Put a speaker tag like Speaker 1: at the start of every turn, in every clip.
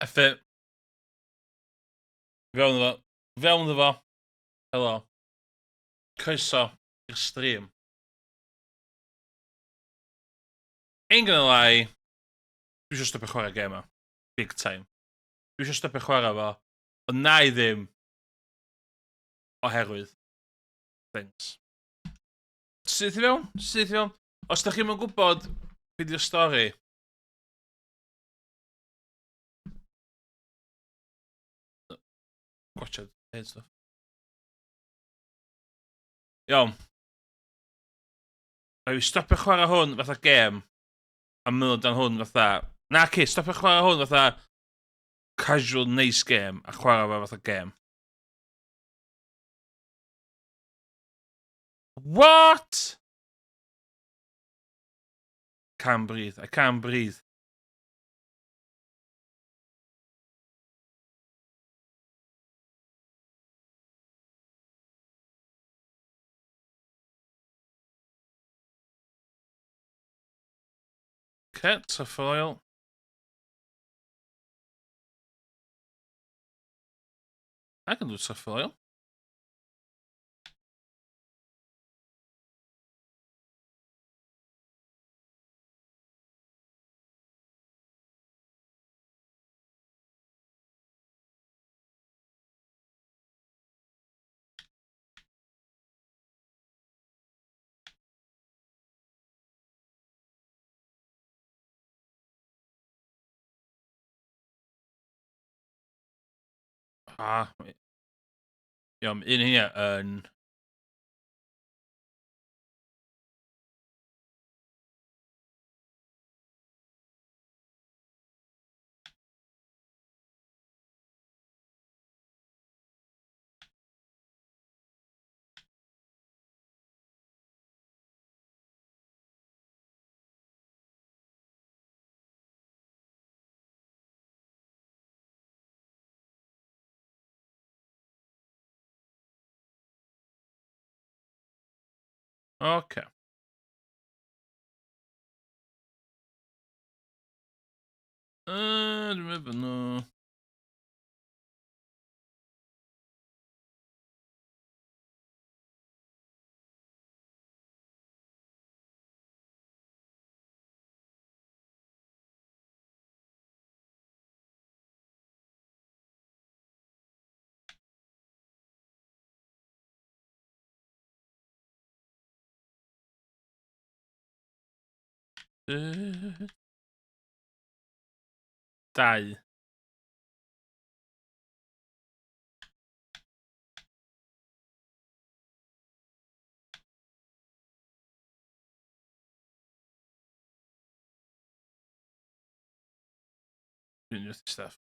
Speaker 1: F it. Fewn iddo fo. Fewn iddo fo. Helo. Croeso i'r stream. Ain't gonna lie, dwi eisiau stopio chwarae gêm o. Big time. Dwi eisiau stopio chwarae fo, ond na i ddim oherwydd things. Syth i fewn, syth i fewn. Os da chi'm yn gwybod be di'r stori, Gwatsiad hen stwff. Iawn. Rhaid fi stopio chwarae hwn fatha gêm a meddwl amdan hwn fatha... Na ci, stopio chwarae hwn fatha casual nice game a chwarae fo fatha gêm. What? Can't breathe. I can't breathe. Okay, truffle oil. I can do truffle oil. Ah, iawn, un hynny yn... Oce. Dwi'n meddwl nhw... Dau. Dwi'n just stuff.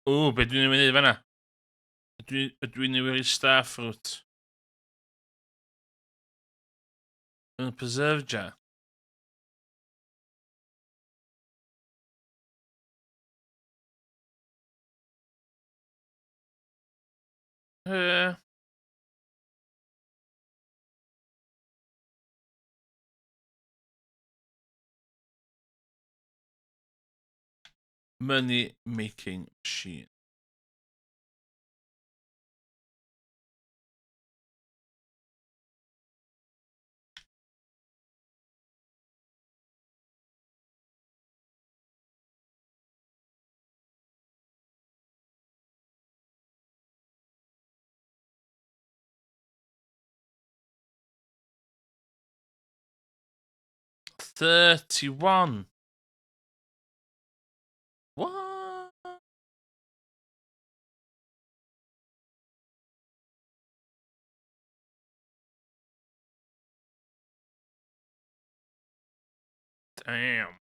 Speaker 1: Ww, be dwi'n ei wneud fanna? Ydw i'n newid staff root? Yn preserve jar. Money making machine. 31. Damn.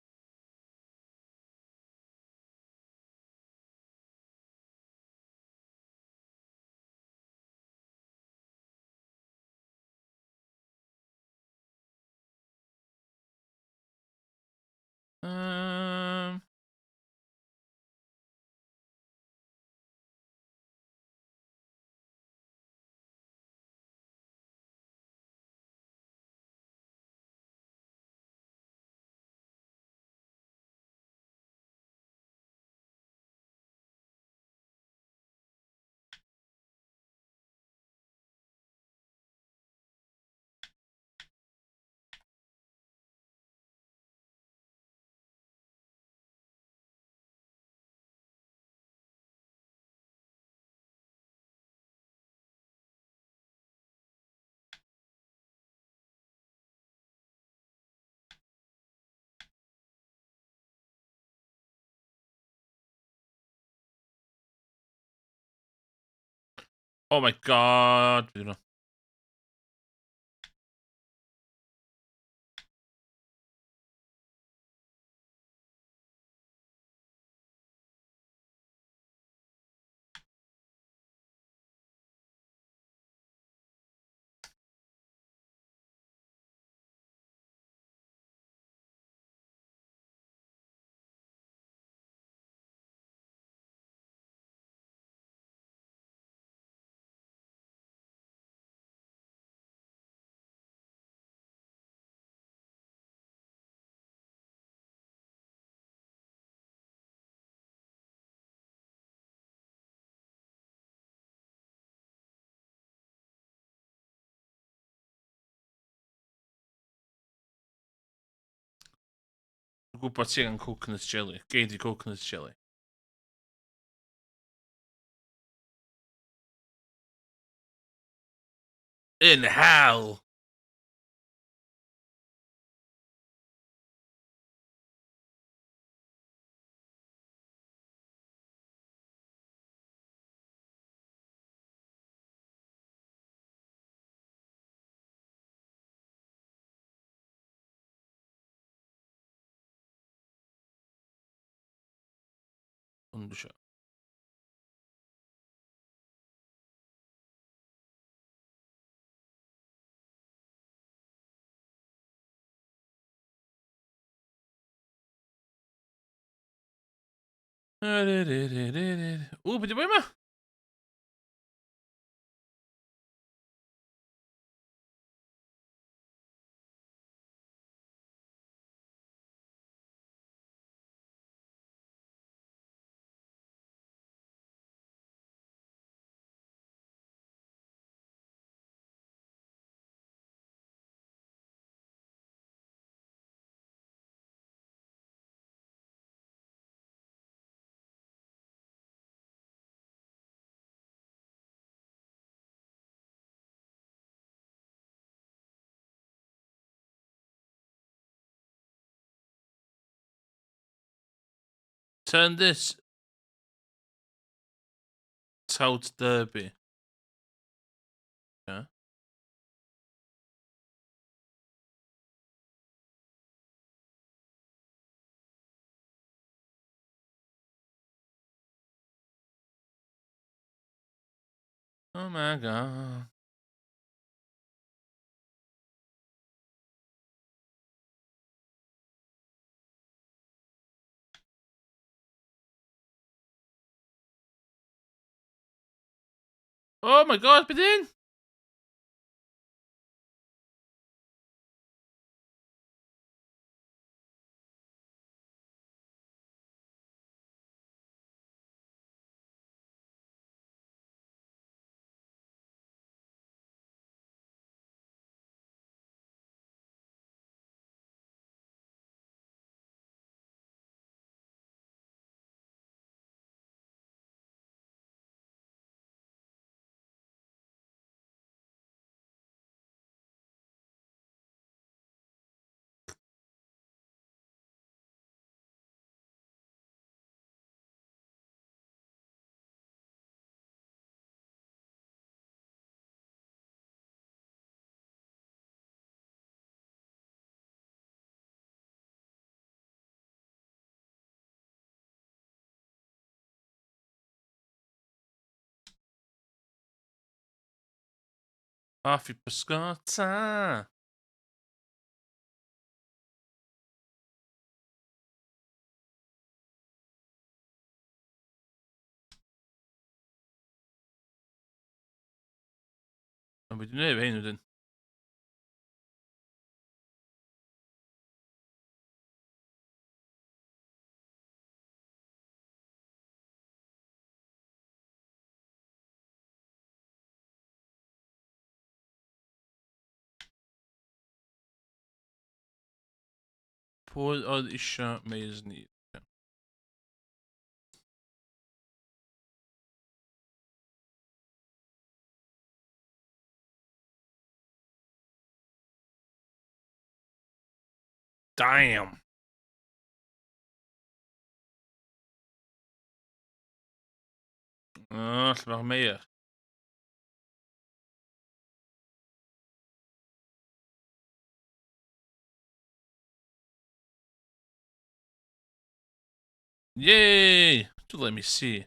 Speaker 1: Oh my God. Be 'di hwnna? Dwi'n gwybod ti angen coconut jelly. Gei di coconut jelly. In hell! Hwn dwi isio. Ww, beth yw'n yma? Turn this Tout Derby. Yeah. Oh my God. Oh my God, beth un? Hoffi pysgota. Ond beth dwi'n neud efo hyn wedyn? Pwy oedd isio Maze Need? Damn! O, lle mae'r meir? Yay! To let me see.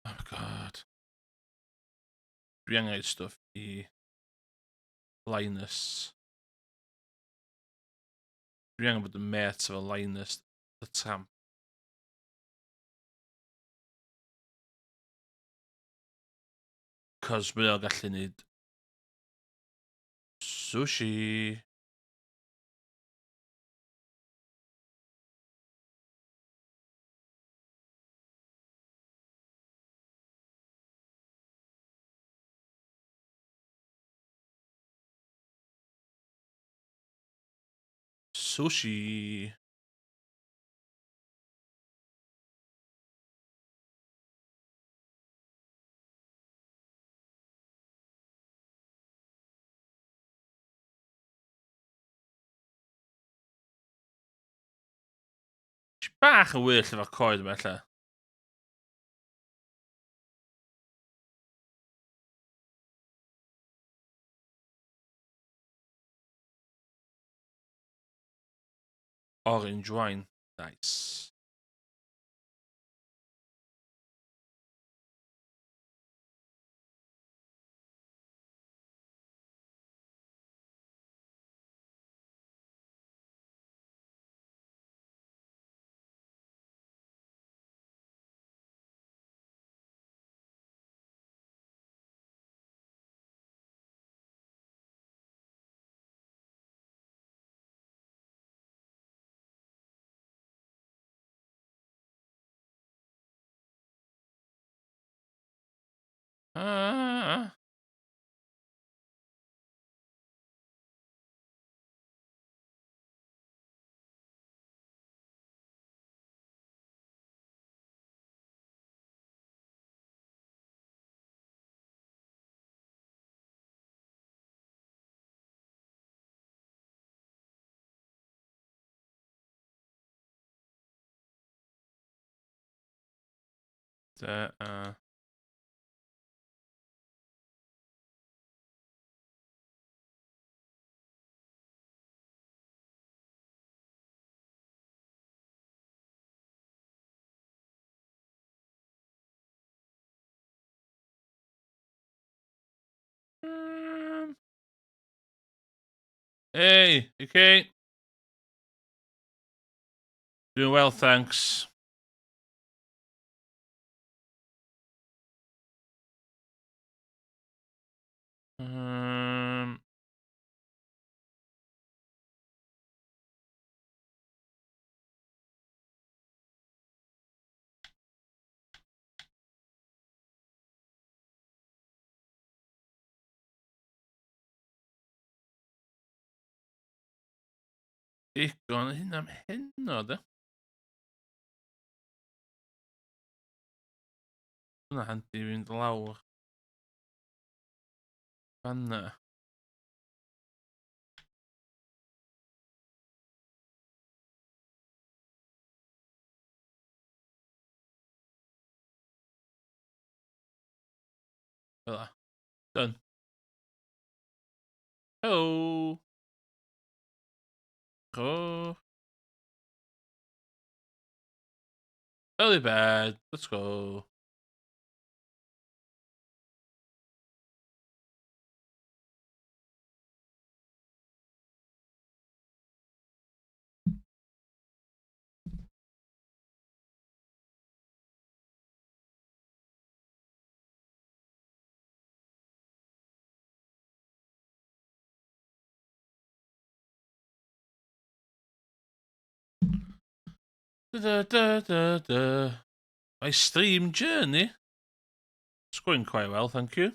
Speaker 1: Oh my god. Dwi angen stwff i Linus. Dwi angen bod yn met efo Linus the Tramp. Cos mae o'n gallu neud sushi. Sushi. Bach yn well efo'r coed yma, ella. Orange wine. Nice. Ah. Da. Hey, okay? Doing well, thanks. Digon o hynna am heno, de. Hwna handi fynd lawr. Fanna. Fel 'a. Done. Helo! Go. Early bed, let's go. Da, da, da, da. My stream journey. It's going quite well, thank you.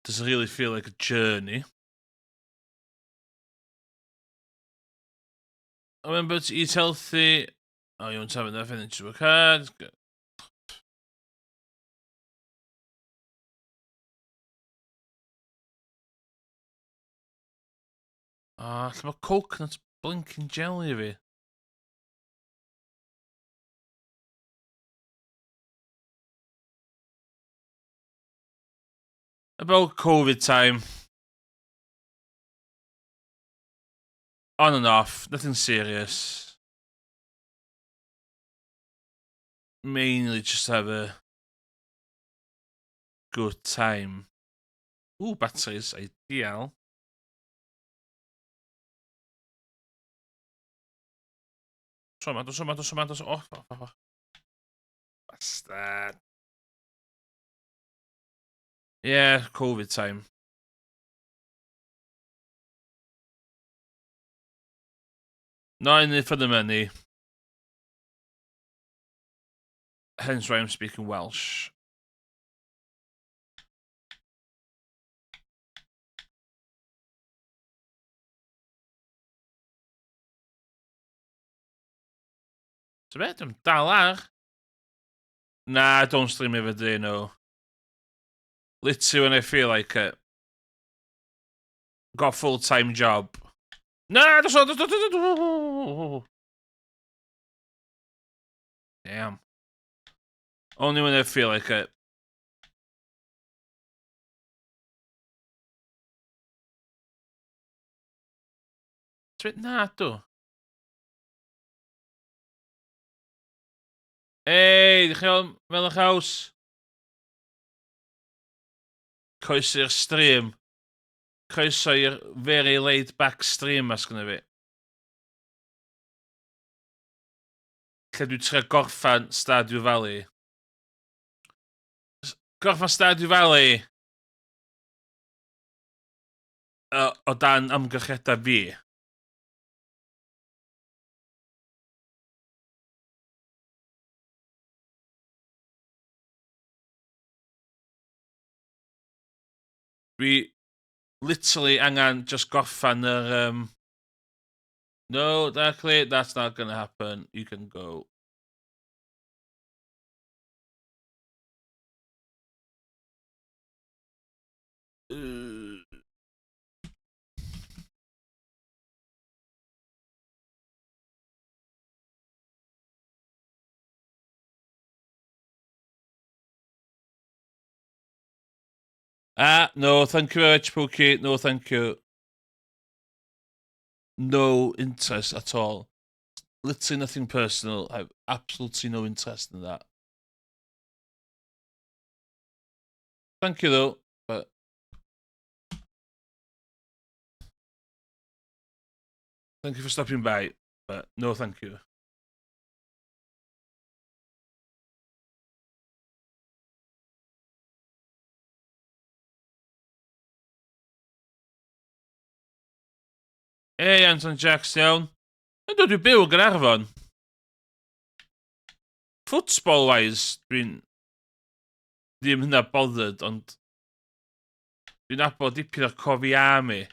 Speaker 1: Doesn't really feel like a journey. Remember to eat healthy. Oh, you won't have enough energy to work hard. Ah, lle mae coconut blinking jelly fi? About Covid time. On and off, nothing serious. Mainly just have a good time. Ooh, batteries, ideal. Dos yma, dos yma, dos yma, dos... Oh, oh, oh. Bastard. Yeah, Covid time. Not in it for the money. Hence why I'm speaking Welsh. So be, dwi'n dal ar. Na, don't stream every day, no. Literally when I feel like it. Got full-time job. Na, dos o, dos o, dos o. Damn. Only when I feel like it. Na, dw. Ei, ddech chi iawn, fel eich haws? Croeso i'r stream. Croeso i'r very laid back stream as gynna fi. Lle dwi'n trio gorffan Stardew Valley. Gorffan Stardew Valley! O dan amgylchiadau fi. Dwi literally angen just gorffan yr... Um... No, Darkly, that's not gonna happen. You can go. Ah, no, thank you very much, Pookie. No, thank you. No interest at all. Literally nothing personal. I have absolutely no interest in that. Thank you, though, but... Thank you for stopping by, but no thank you. Hey, Anton Jacks, iawn. Yndw, dwi'n byw yn Gaernarfon. Football-wise, dwi'n ddim hynna bothered, ond dwi'n nabod dipyn o'r Cofi Army.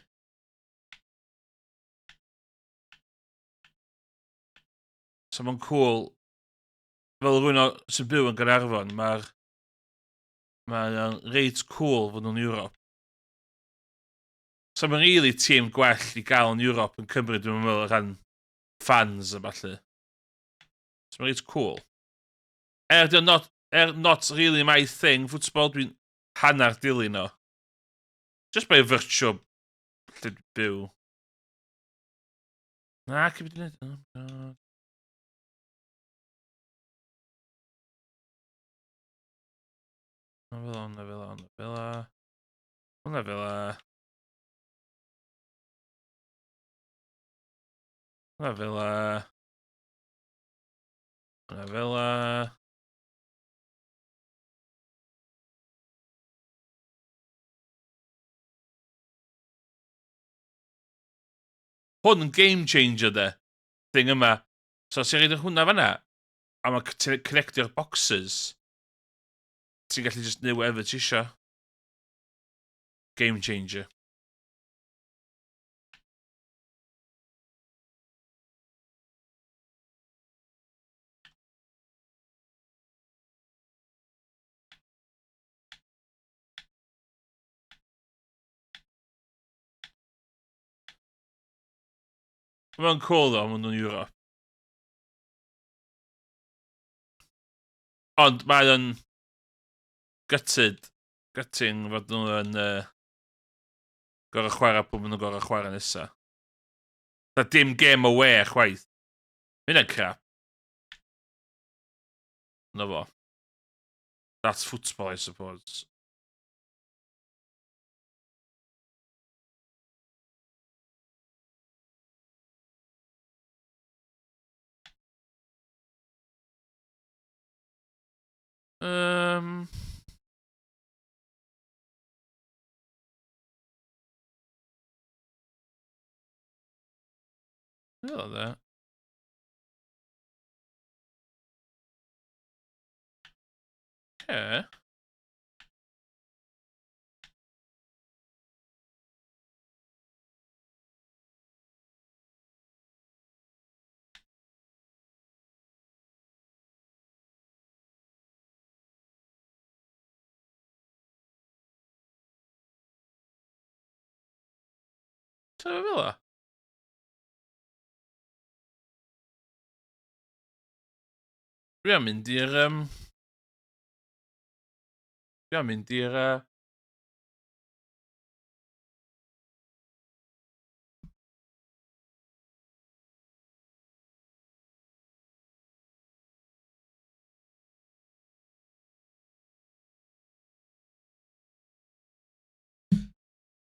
Speaker 1: So mae'n cool. Fel rhywun sy'n byw yn Gaernarfon, mae'r mae'n reit cool fod nhw'n Ewrop. So mae'n really tîm gwell i gael yn Ewrop yn Cymru, dwi'n meddwl, o ran fans a ballu. So mae'n reit cool. Er, di not, er not really my thing, football, dwi'n hanner dilyn o. Just by virtue o lle dwi'n byw. Na, cyn byd i wneud. Na fel na fel na fel na fel na fel na fel. Hwn yn game changer de. Thing yma. So os ti'n rhaid hwnna fanna, a mae ti'n connectio'r boxes, ti'n gallu just neud whatever ti isio. Game changer. Mae'n cool ddo, maen nhw'n Europe. Ond mae o'n gutted, gutting fod nhw yn gorau chwarae pwy maen nhw'n gorau chwarae nesa. Da dim game away chwaith. Mae hynna'n crap. Na fo. That's football, I suppose. Hello there. Okay. Ti'n fel 'a? Dwi am mynd i'r... Dwi am mynd i'r...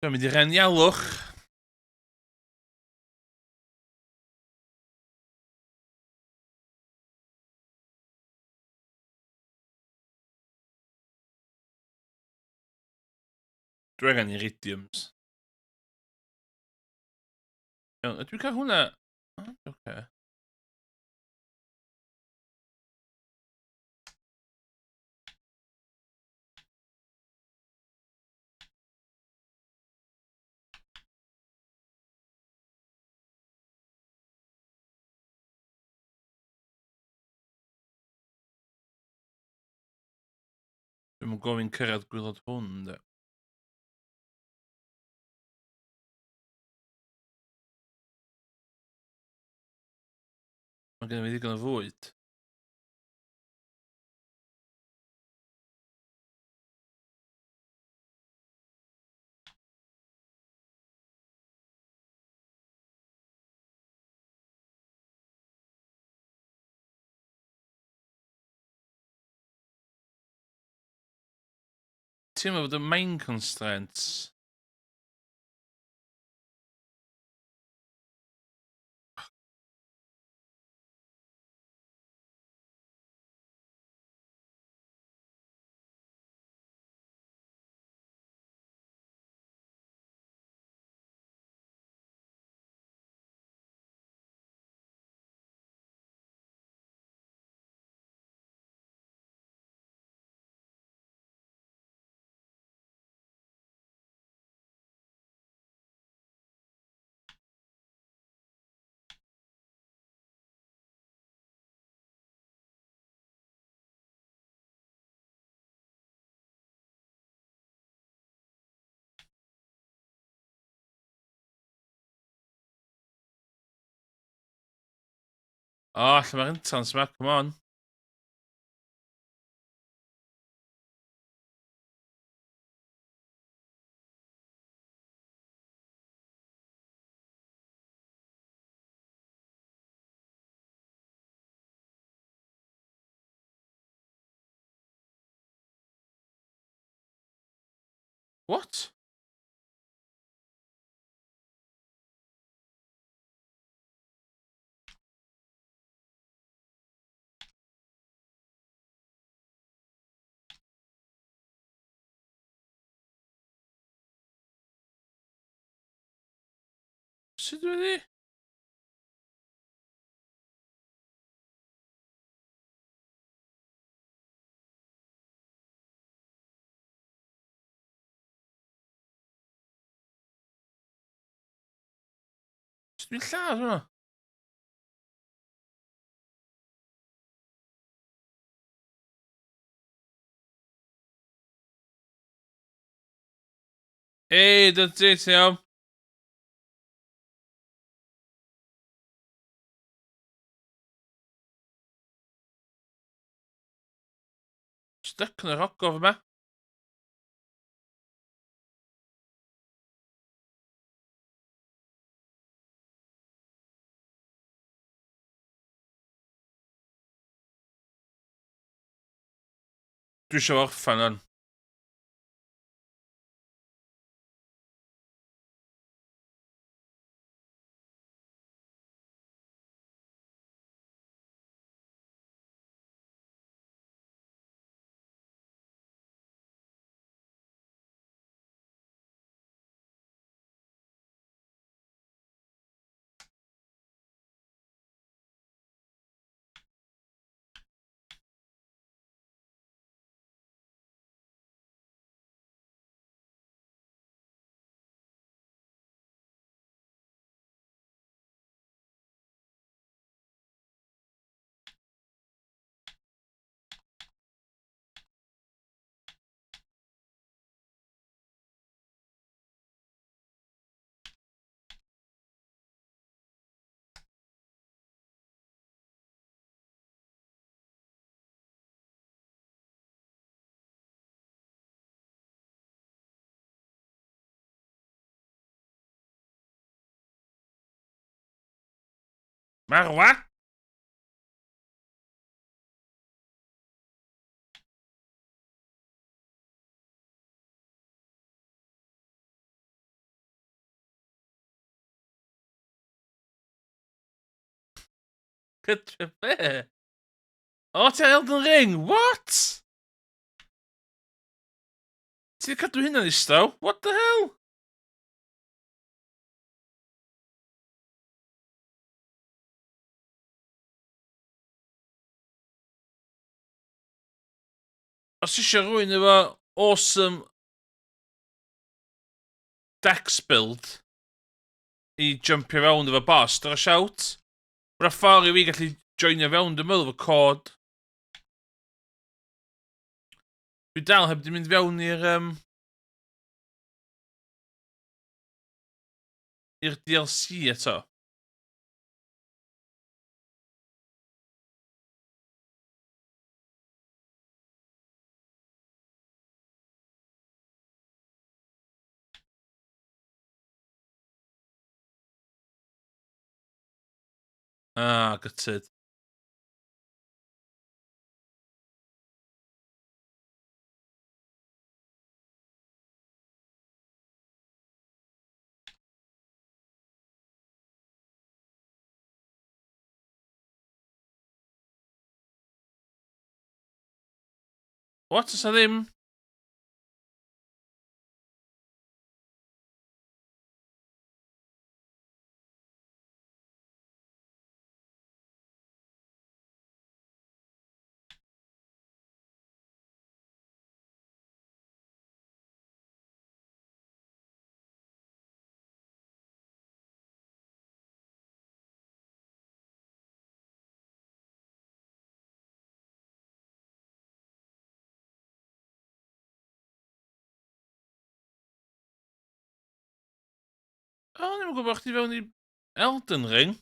Speaker 1: Dwi'n mynd i'r anialwch. Dwi angen iridiums. Iawn, ydw i'n cael hwnna? Oh, oce. Dwi'm yn gofyn cyrraedd gwylod hwn, de. Mae gen i fi ddigon o fwyd. Teimlo fod y main constraints. O, lle mae'r entrance yma? Come on. What? Sut wedi? Sut dwi'n lladd hwnna? Ei, dyna ti, ti'n iawn? Stuck yn yr ogof yma. Dwi eisiau orffan hwn. Marwa? Gytre be? O, ti Elden Ring? What? Ti wedi cadw hynna'n istaw? What the hell? Os eisiau rhywun efo awesome dex build i jumpio fewn efo boss, dyna shout. Mae'n ffordd i fi gallu joinio fewn, dwi'n meddwl, efo cod. Dwi dal heb di mynd fewn i'r... Um, i'r DLC eto. Ah, gutted. What? Oes 'na ddim... O, o'n i'm yn gwybod chdi fewn i Elden Ring.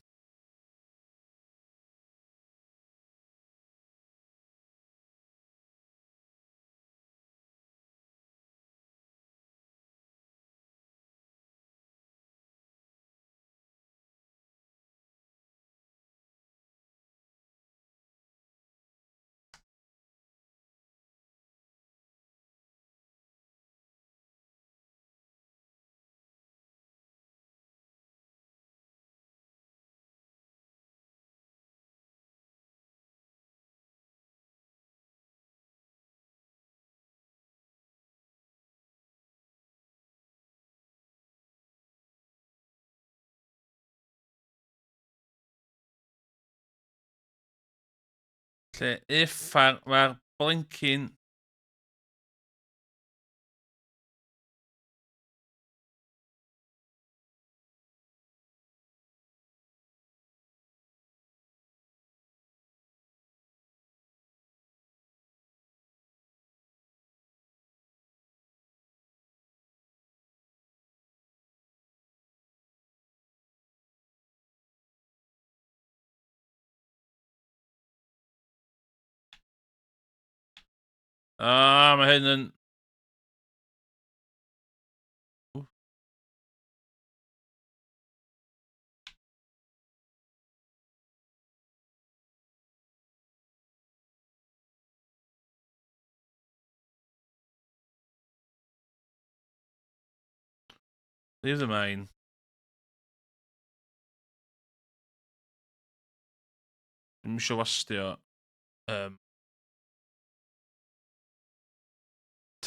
Speaker 1: Lle uffar mae'r blincin... Ah, mae hyn yn... Leave the mine. Dwi'm isio wastio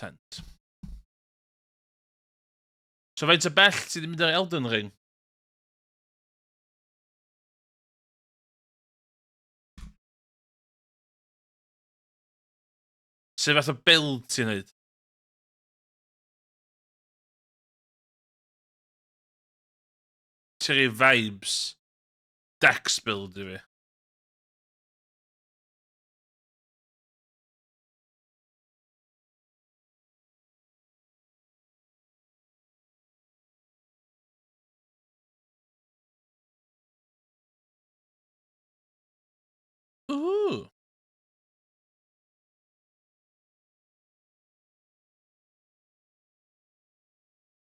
Speaker 1: tent. So faint o bell ti 'di mynd ar Elden Ring? Sut fath o build ti'n neud? Ti'n rhoi vibes Dex build i fi. Ooh.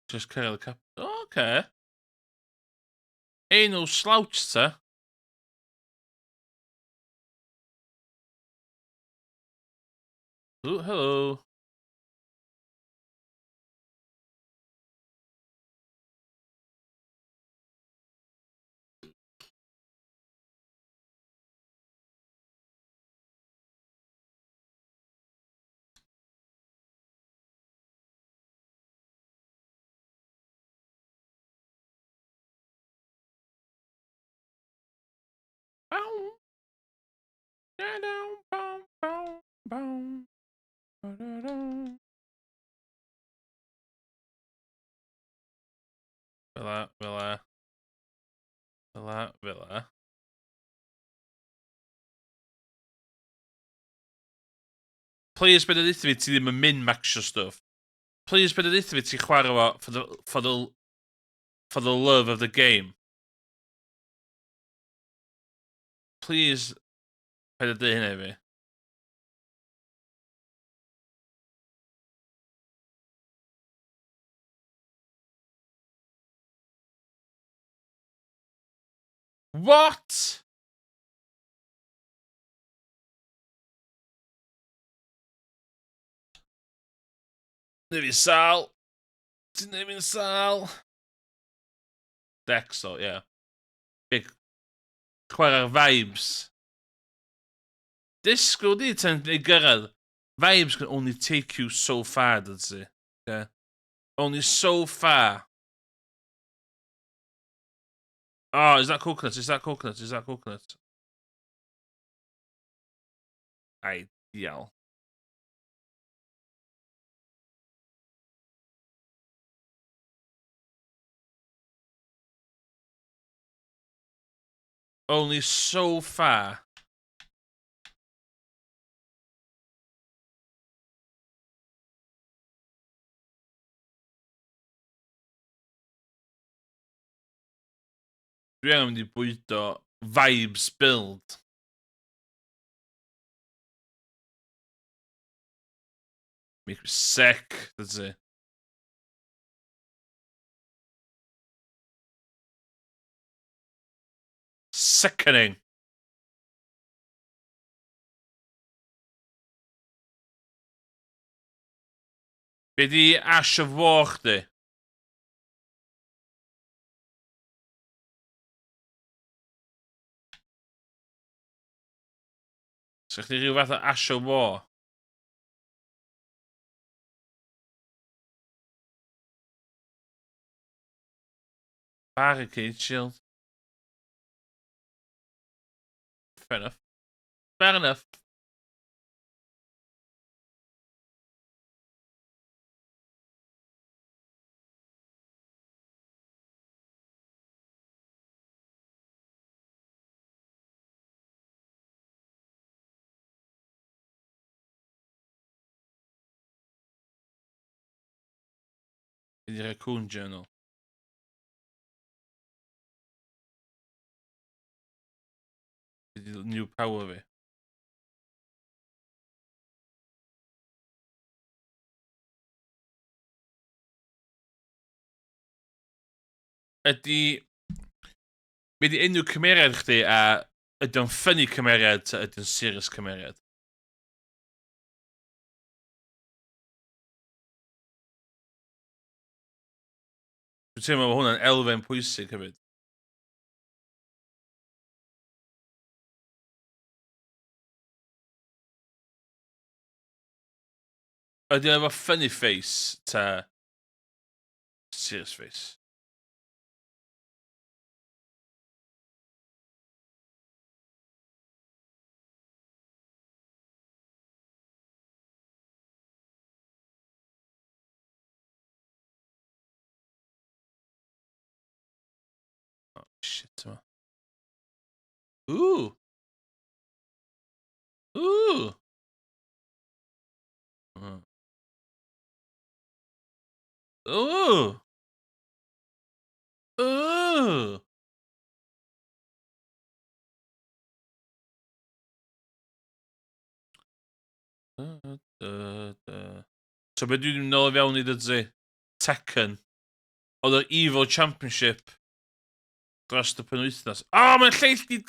Speaker 1: Just cyrraedd y cap. Oh, okay. Ain't no slouch ta. Ooh, hello. Bow. Da, down, bow, bow, bow. Ba, da, da. Fela, fela. Fela, fela. Please, beth ydy fi, ti ddim yn mynd maxio stuff. Please, beth ydy fi, ti'n chwarae fo for the love of the game. Please, paid â dweud hynna i fi. What? Neu fi'n sal. Ti'n neud fi'n sal. Dexo, ie. Yeah. Big chwarae'r vibes. Disgwyl di tan i gyrraedd. Vibes can only take you so far, does it? Okay? Only so far. Oh, is that coconut? Is that coconut? Is that coconut? Ideal. Only so far. Dwi angen mynd i bwydo vibes build. Make me sick, that's it. Sickening. Be di Ash of War chdi? Sa chdi rhyw fath o Ash of War? Barricade shield. Fair enough. Fair enough. Be di Raccoon Journal? Be di new power fi? Ydy... Be di enw cymeriad chdi a ydy o'n ffynnu cymeriad ta ydy o'n serious cymeriad? Dwi'n teimlo bod hwnna'n elfen pwysig hefyd. Ydy o efo funny face ta serious face? Oh, shit yma. Ooh! Ooh! Ooh! Ooh! Da, da, da. So be dwi'n mynd nôl i fewn i dydy? Tekken. Oedd yr Evo Championship dros y penwythnos. O, oh, mae'n lleill di...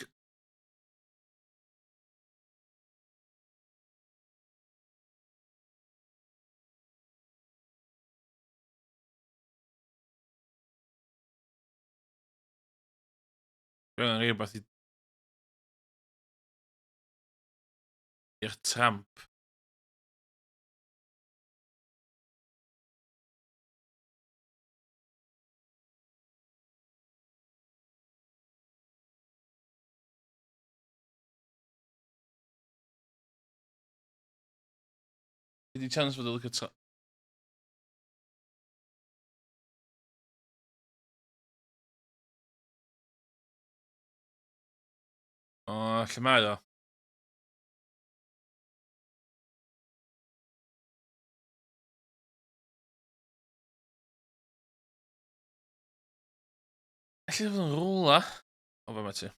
Speaker 1: Dwi'n angen rhywbeth i... i'r tramp. Ydy chance fod o licio tra... O, lle mae o? Alli fod yn rwla. O, fe mae ti.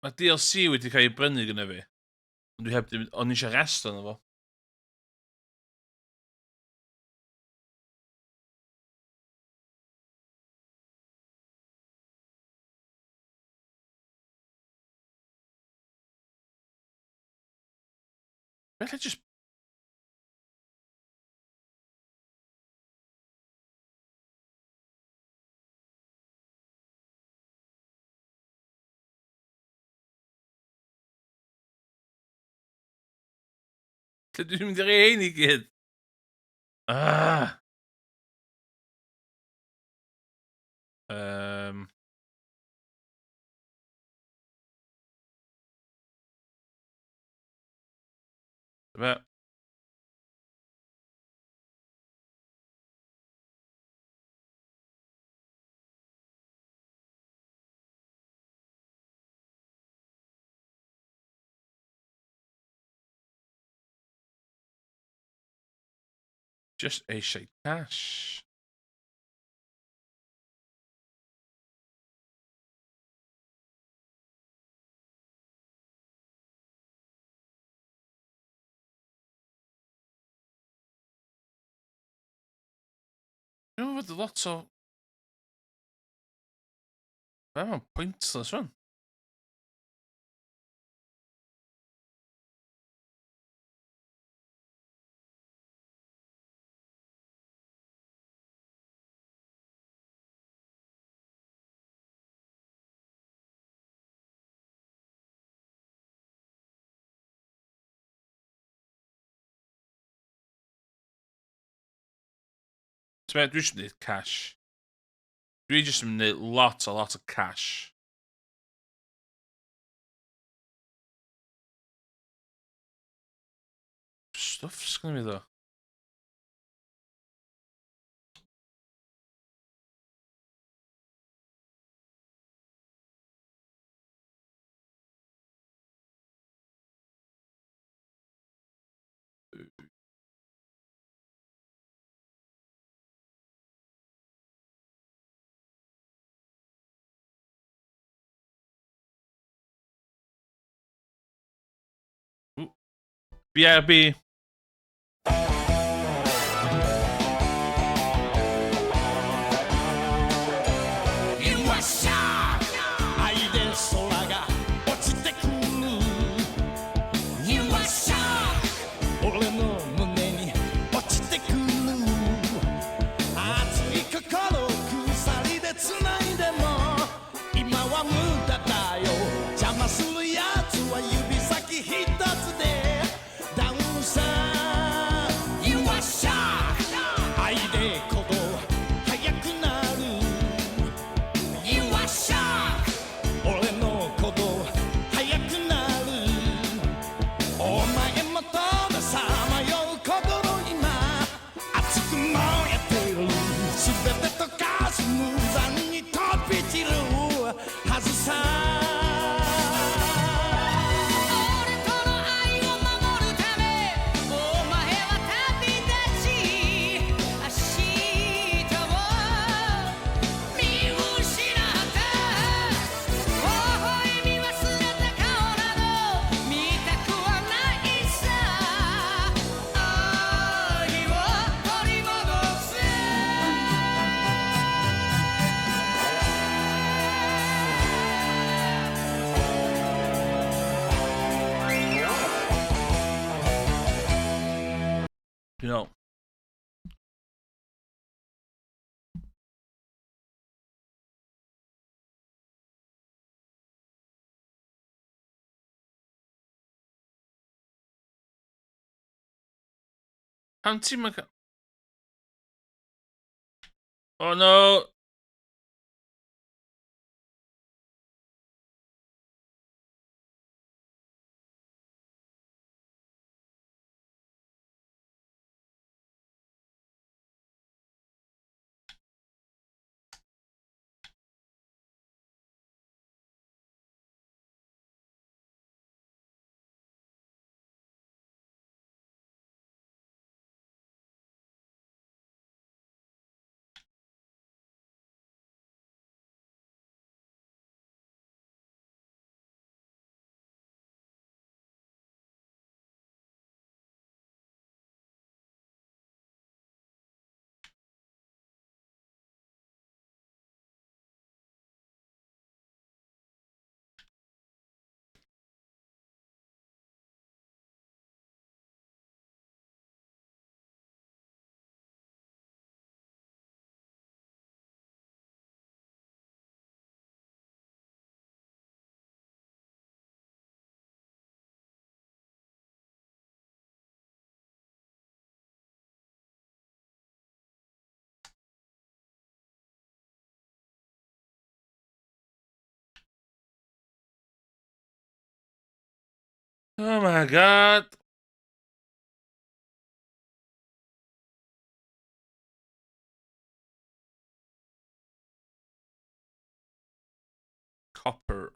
Speaker 1: Mae DLC wedi cael ei brynu gyda fi. Ond dwi heb ddim... O'n eisiau rest arno fo. Felly just... Lle dwi'n mynd i rei hein i gyd? Ah! Dyma. Just eisiau cash. Dwi'n meddwl fod lot o... Mae'n pointless rwan. Ti'n meddwl, dwi eisiau gwneud cash. Dwi jyst yn gwneud lot a lot o cash. Stwff sgynna fi ddo. BRB. You know. Pam ti'n mynd... Oh no! Oh my god. Copper.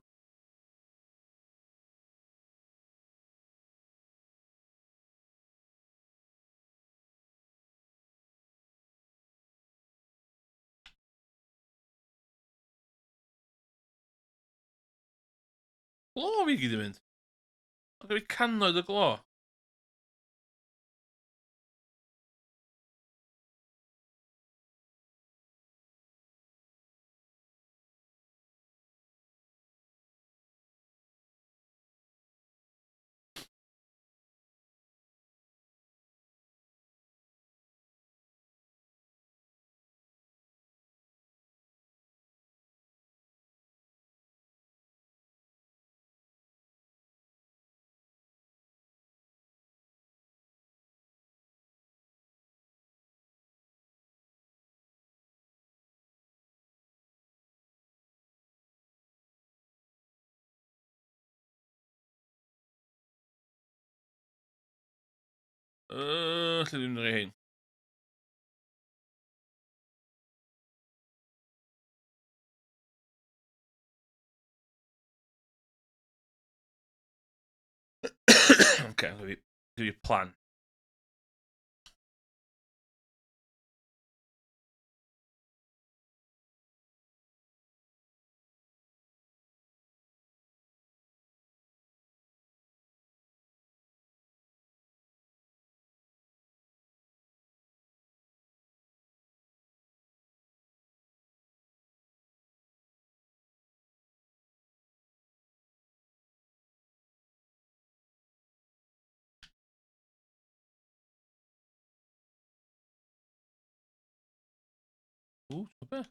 Speaker 1: Glo fi gyd i fynd. Mae gen i cannoedd o glo. Lle dwi'n rhoi hein? Oce, dwi plan. Ww, be?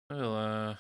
Speaker 1: Fel 'a.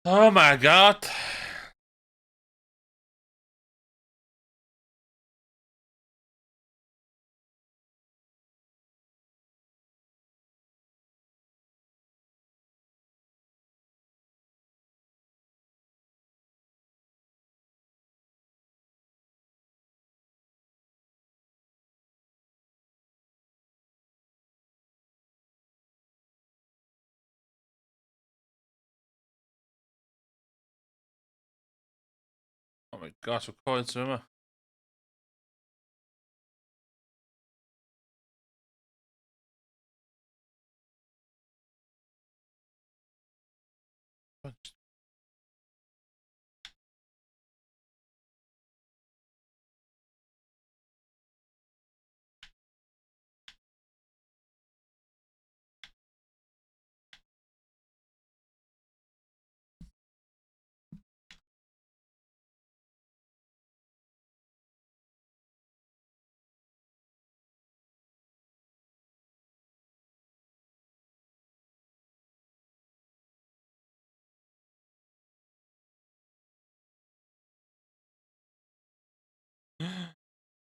Speaker 1: Oh my god! Oh my gosh, mae coins yma.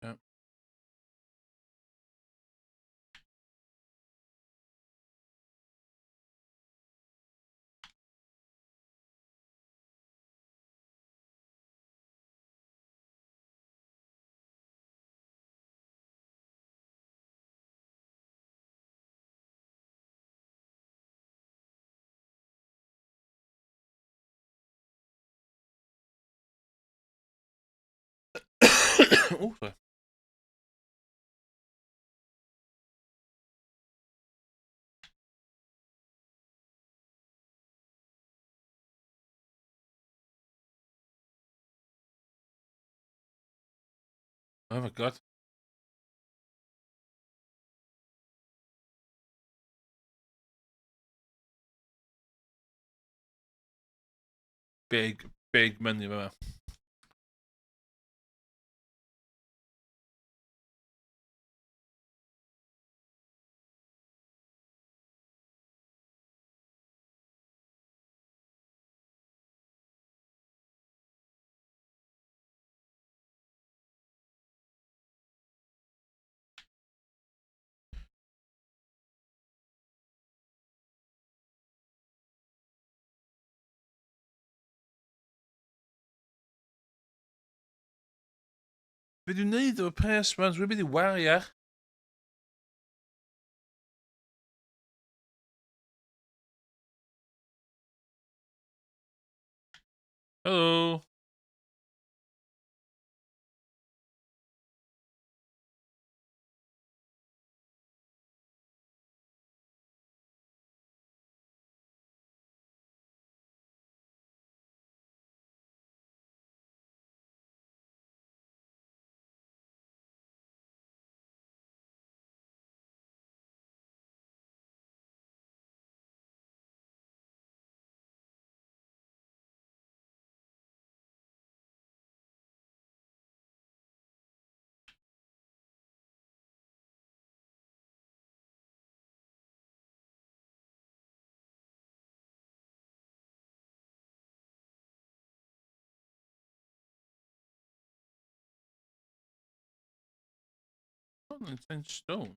Speaker 1: Yeah. Ww, sorry. Oh my God. Big, big money fama. Be dwi'n neud efo pres man? Dwi'n mynd i wario. Helo. Oh, 10 stone.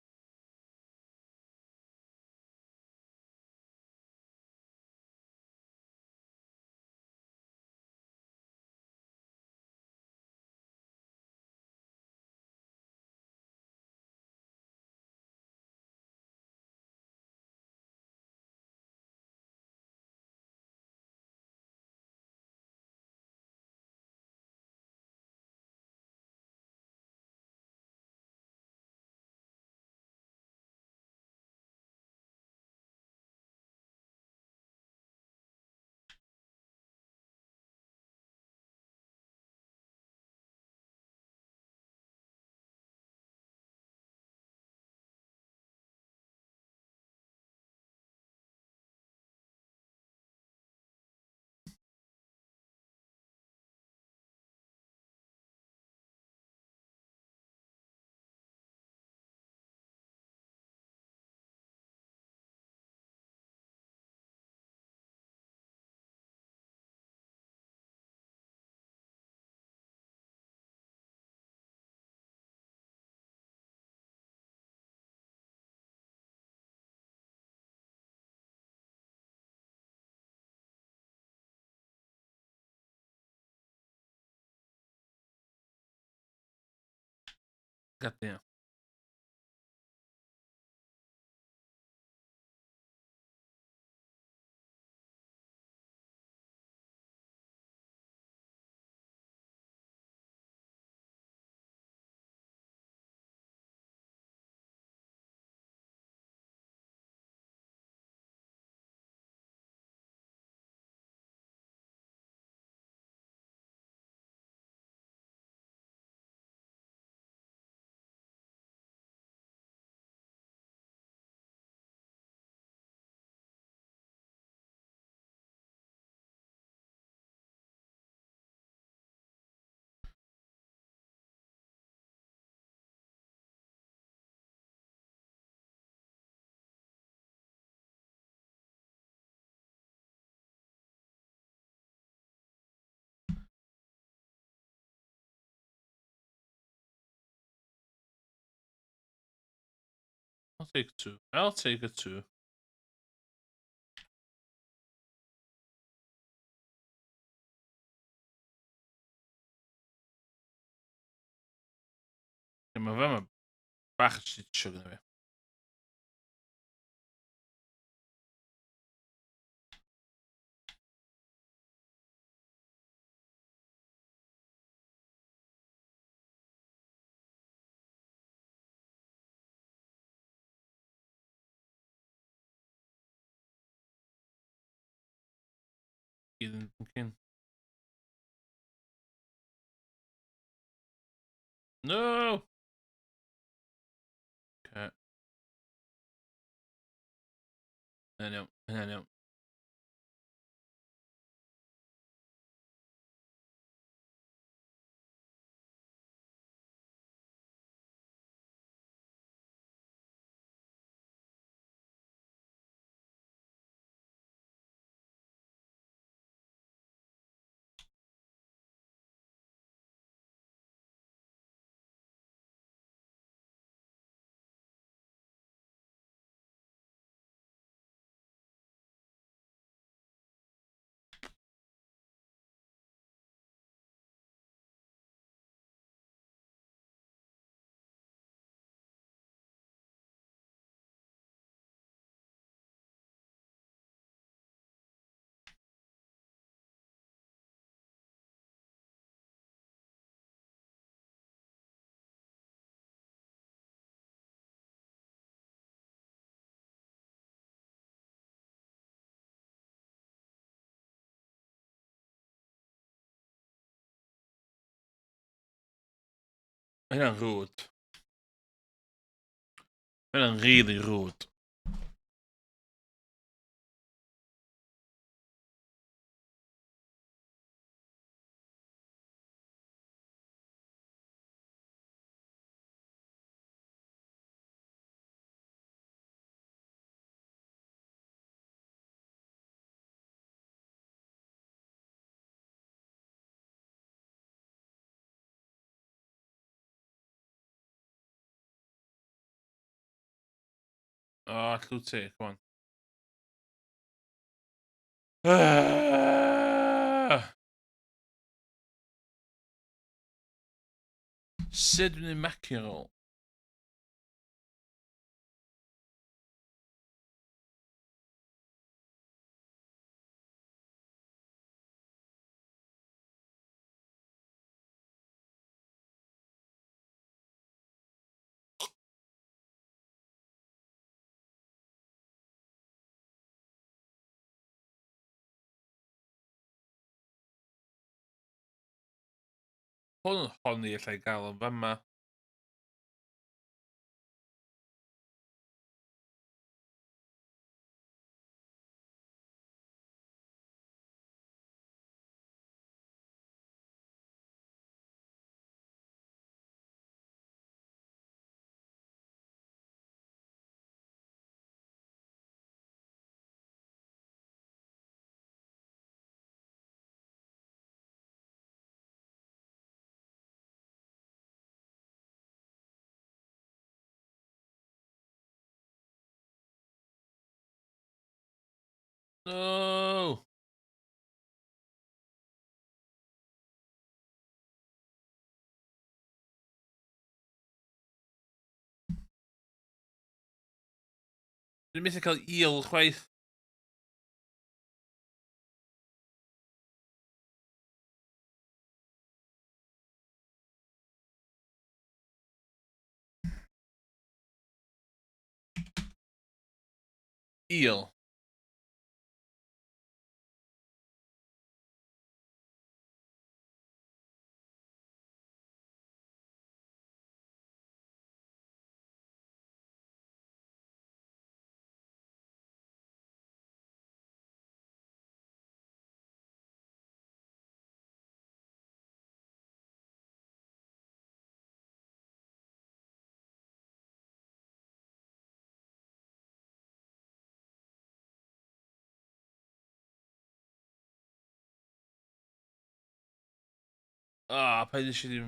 Speaker 1: Goddamn. I'll take two. I'll take a two. Mae fe, mae bach o shit show gyda fi. Gyd yn cyn. No! Okay. Hynny'n iawn, hynny'n iawn. Mae hynna'n rude. Mae hynna'n really rude. O, oh, llw ti, come on. Ah! Sut dwi'n ei macro? Hwn yn honni allai gael yn fama. No! Dwi'n methu cael eel chwaith. Eel. Ah, oh, paid eisiau ddim...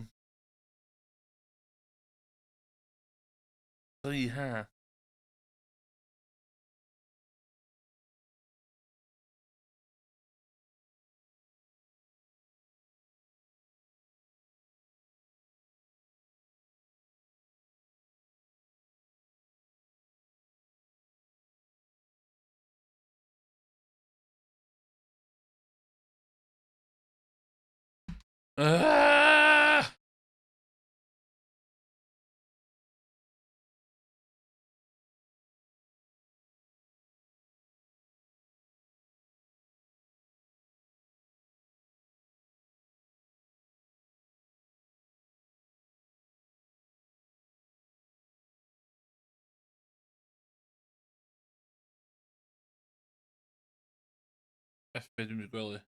Speaker 1: 3 ha. Ah! F dwi'n mynd i gwely.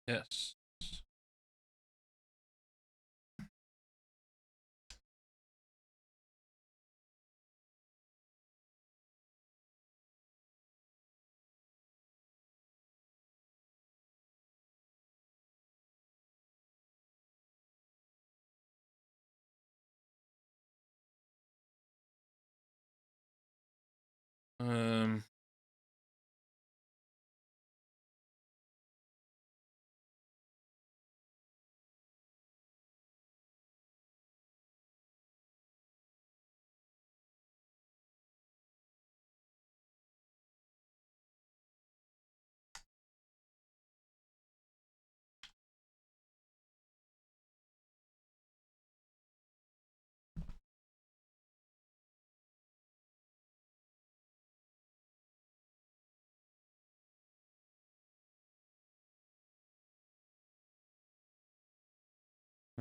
Speaker 1: Yes.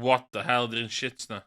Speaker 1: What the hell 'di'r un shit 'na?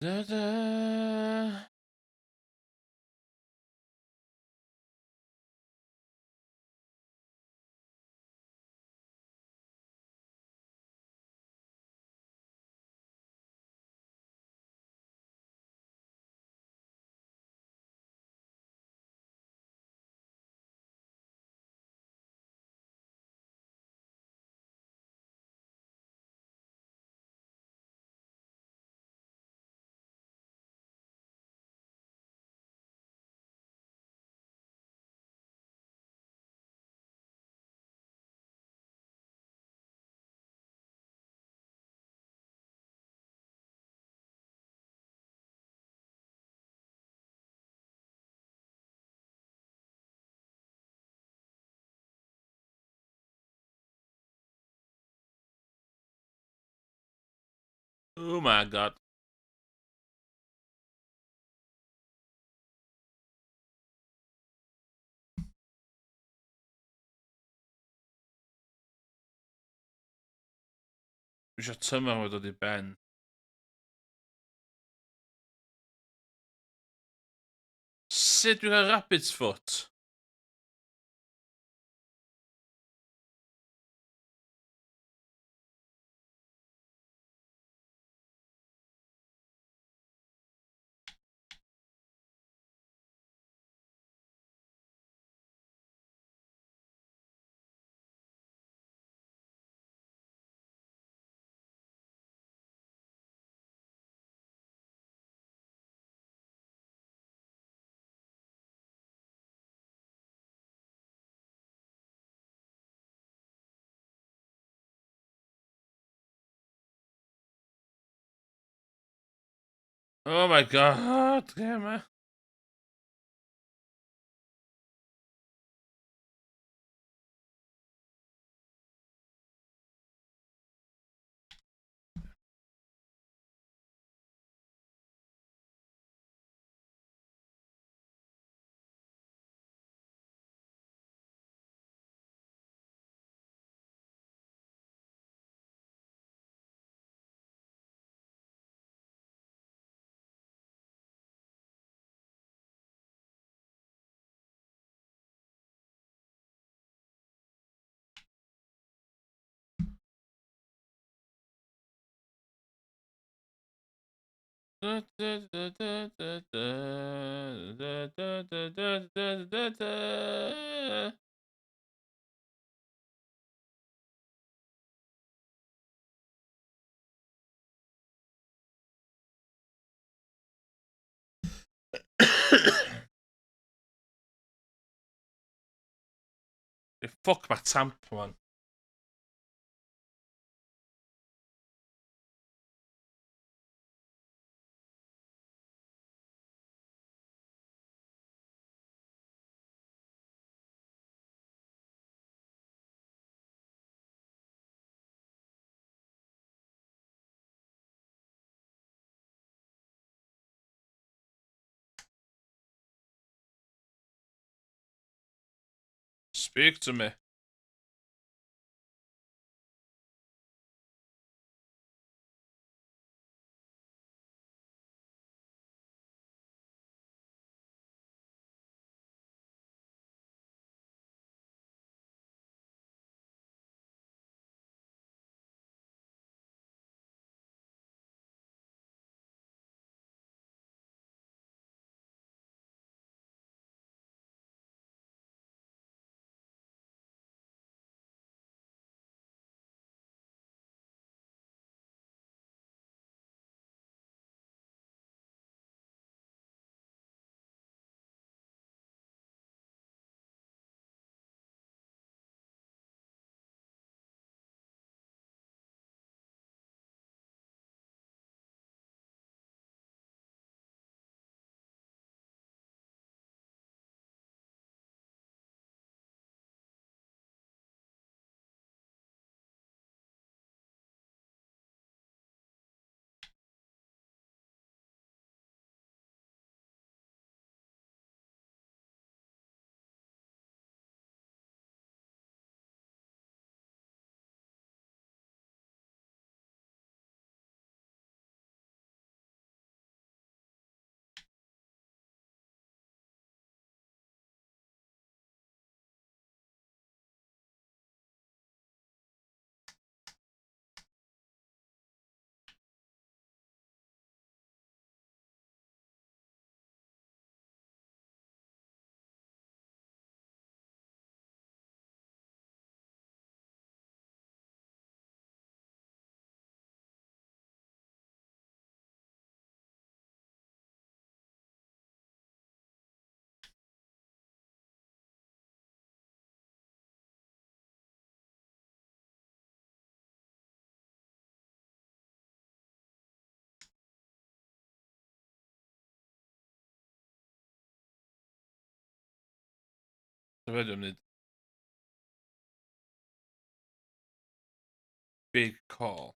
Speaker 1: Da da. Oh my god. Dwi eisiau tymor wedi dod i ben. Sut dwi'n cael rabbit's foot? Oh my god, game. Da, da, da, da, da, da, da, da, da, da, da, da. Be ffwc mae tamp man? Speak to me. Be dwi'n mynd? Big call.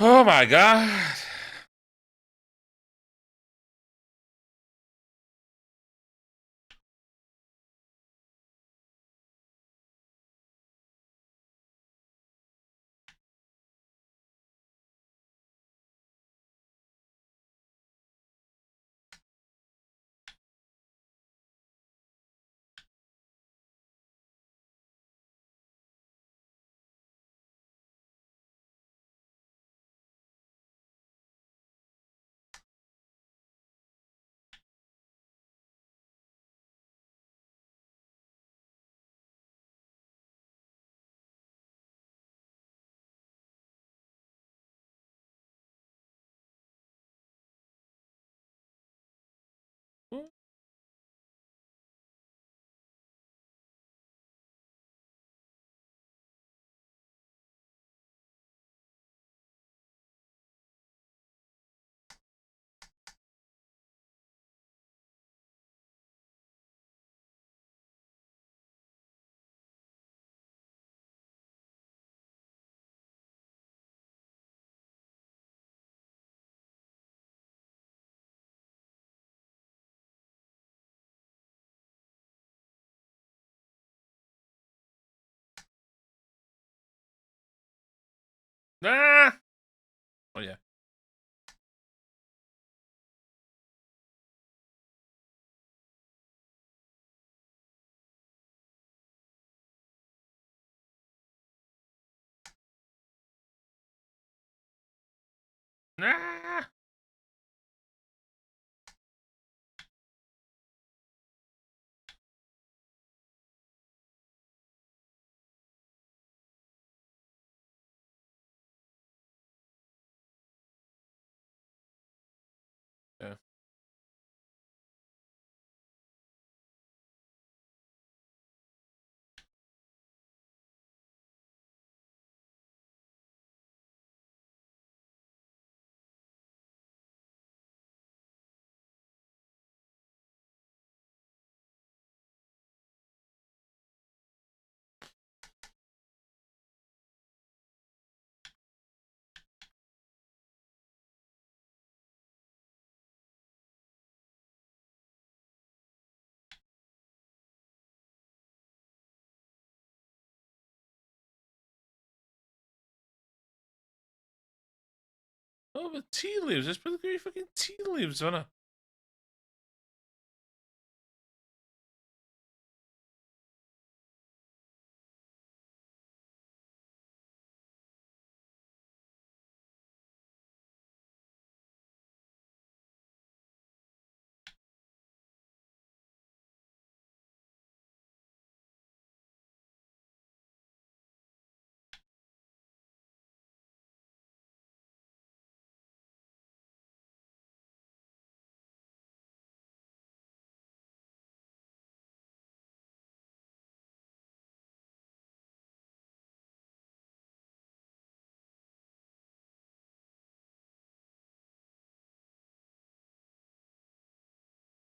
Speaker 1: Oh my god! Na! Oh yeah. Na! Yeah. Oh, but tea leaves. Let's put the great fucking tea leaves on it.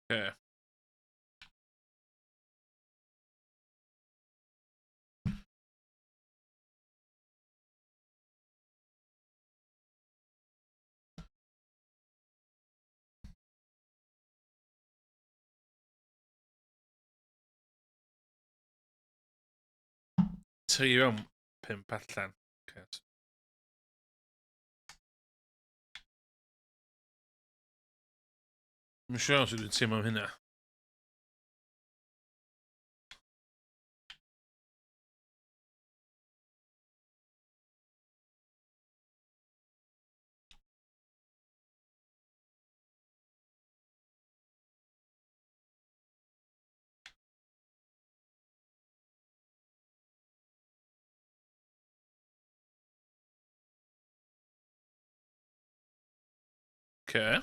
Speaker 1: Yeah. Tri mewn, pump allan. Ocê. Dwi'n siŵr sut dwi'n teimlo am hynna. Okay.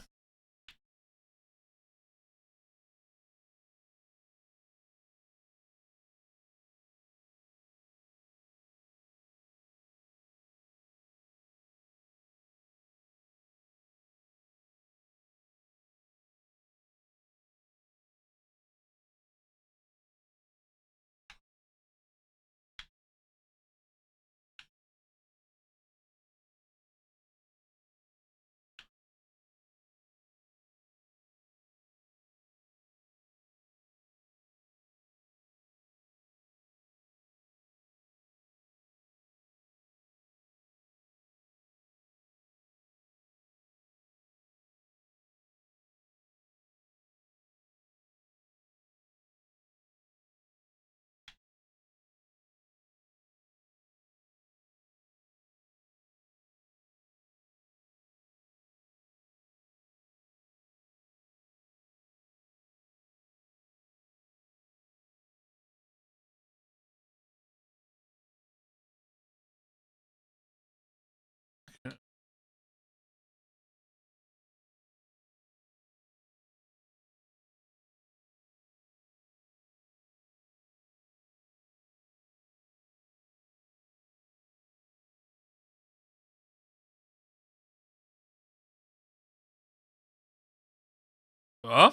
Speaker 1: O?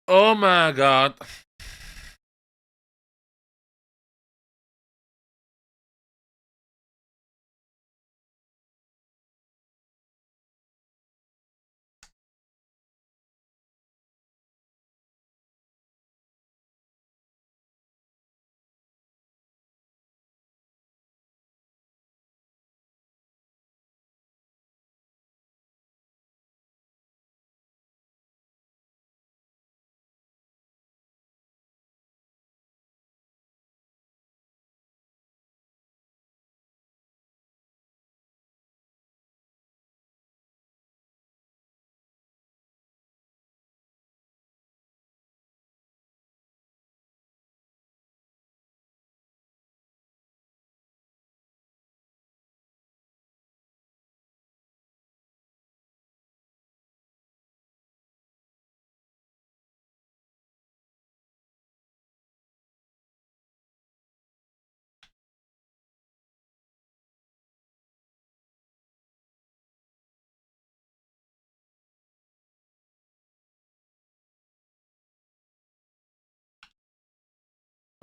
Speaker 1: Oh my god.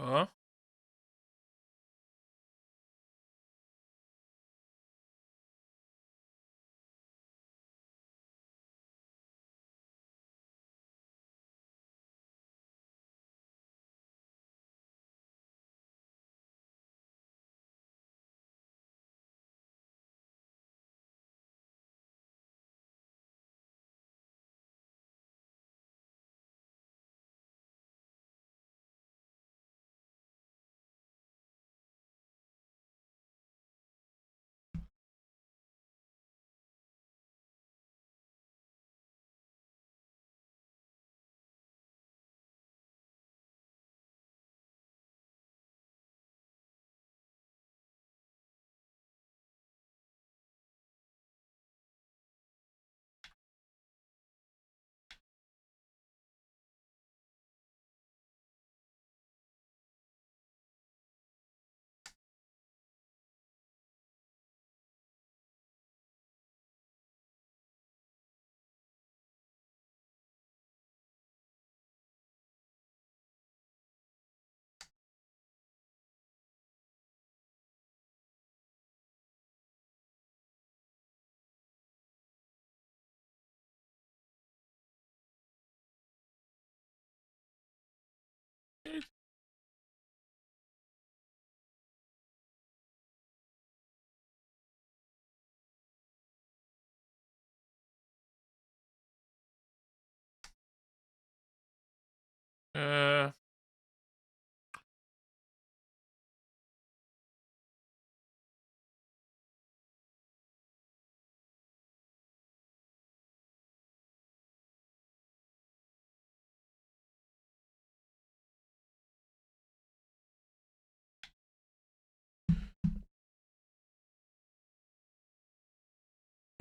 Speaker 1: O?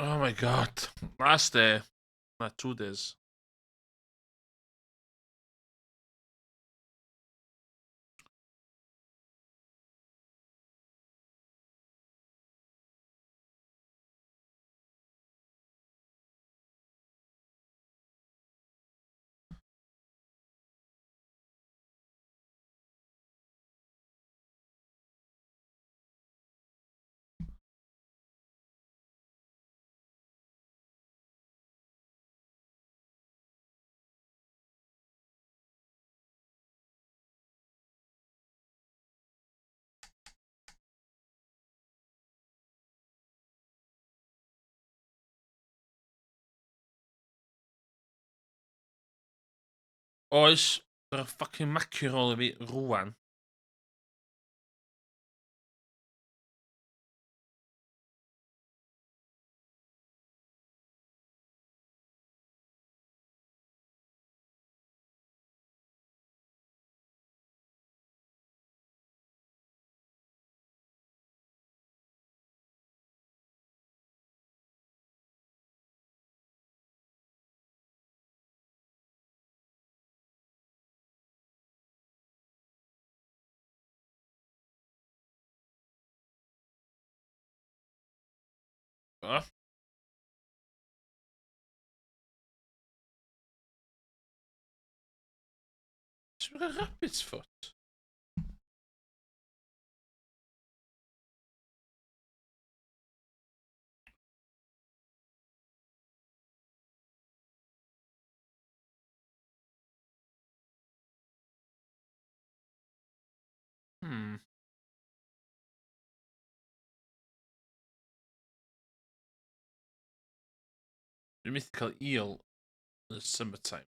Speaker 1: Oh my god. Last day. Na, 2 days. Oes, dyna fucking maki roll i fi rwan. O. Sut mae'n cael rabbit's foot? Dwi'n methu cael eel yn y summertime.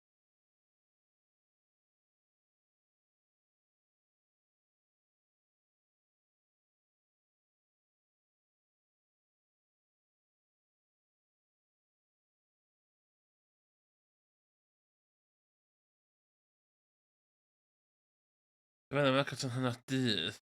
Speaker 1: Dwi'n meddwl mae'n cael hynna dydd.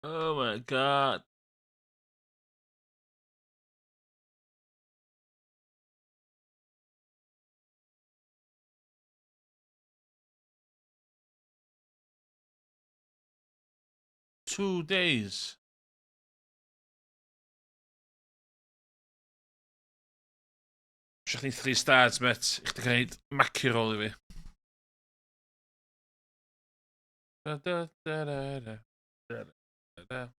Speaker 1: Oh my god. 2 days. Isio chdi 3 stars, mate. I chdi cael maki roll i fi. Da, da, da, da, da, da, da, da.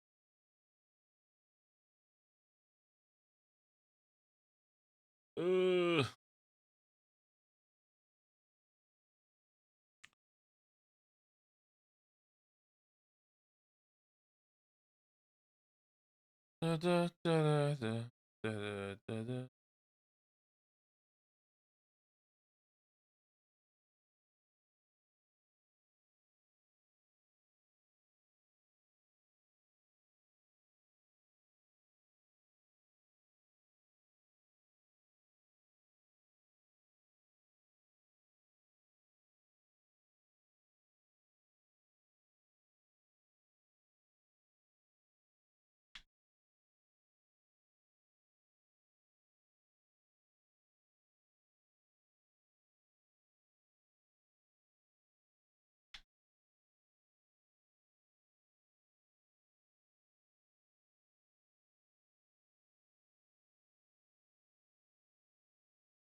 Speaker 1: Da, da, da, da, da, da, da, da.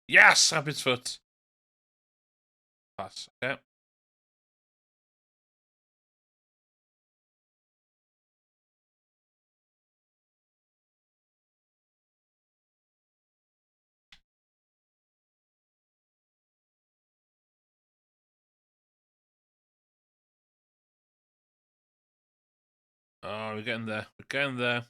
Speaker 1: Yes! Rabbit's foot. Pass. Okay. Oh, we're getting there. We're getting there.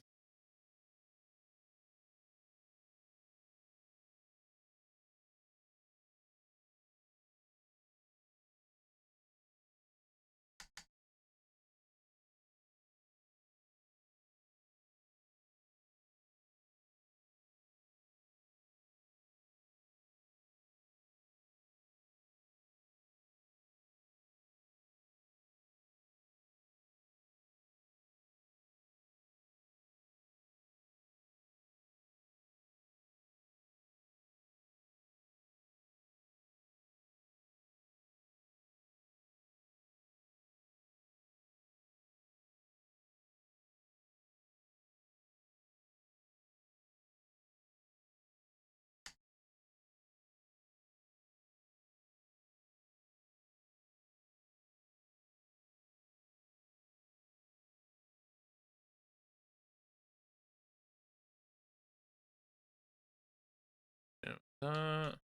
Speaker 1: That.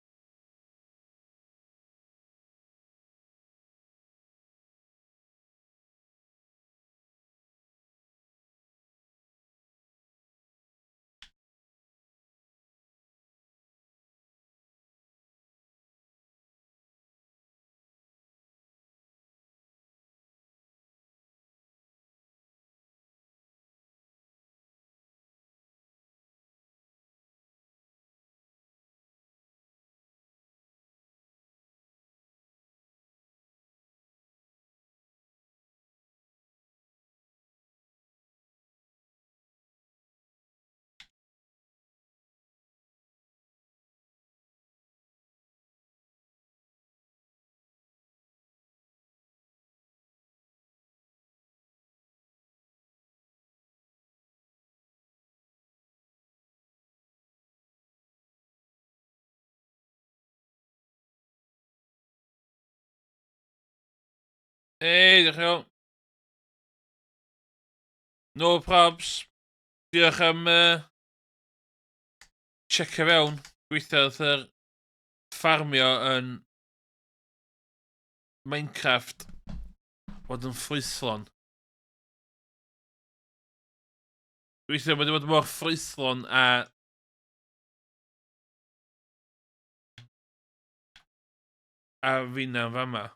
Speaker 1: Hey, diolch yn iawn. No probs. Diolch am checio fewn. Gweithio wrth yr ffarmio yn Minecraft fod yn ffrwythlon. Gweithio mae wedi bod mor ffrwythlon a finna'n fama.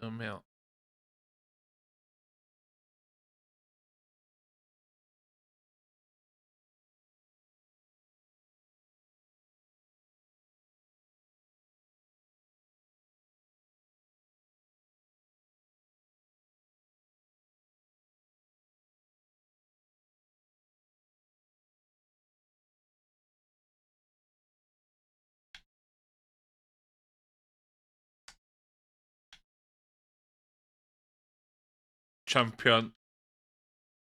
Speaker 1: Oh, merde. Champion.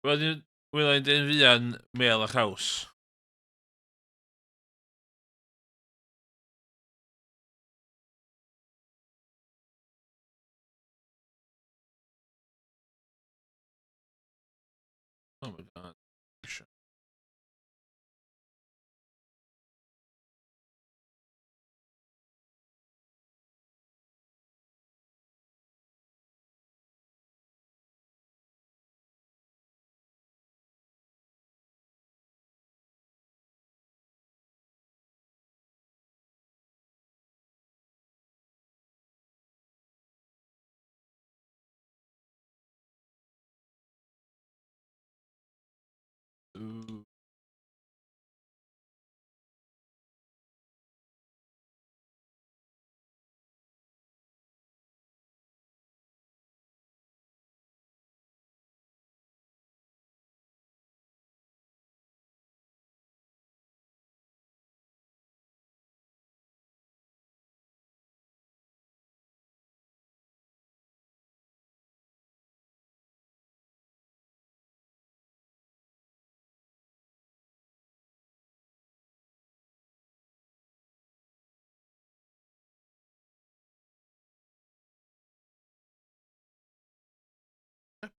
Speaker 1: Wedyn, wela i'n dyn fuan mel a chaws. Oh my God. Ooh.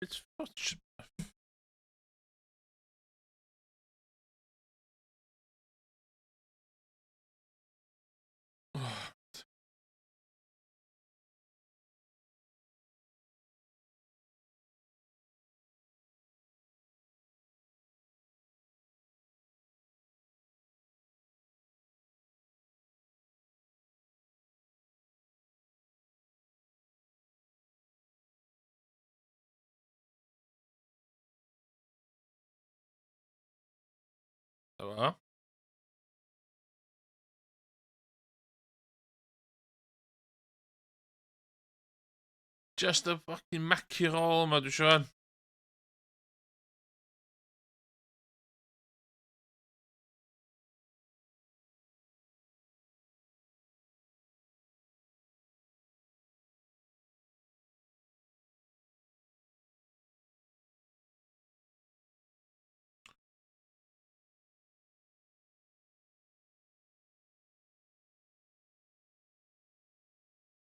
Speaker 1: It's oh. Just y fucking maki roll yma, dwi eisiau.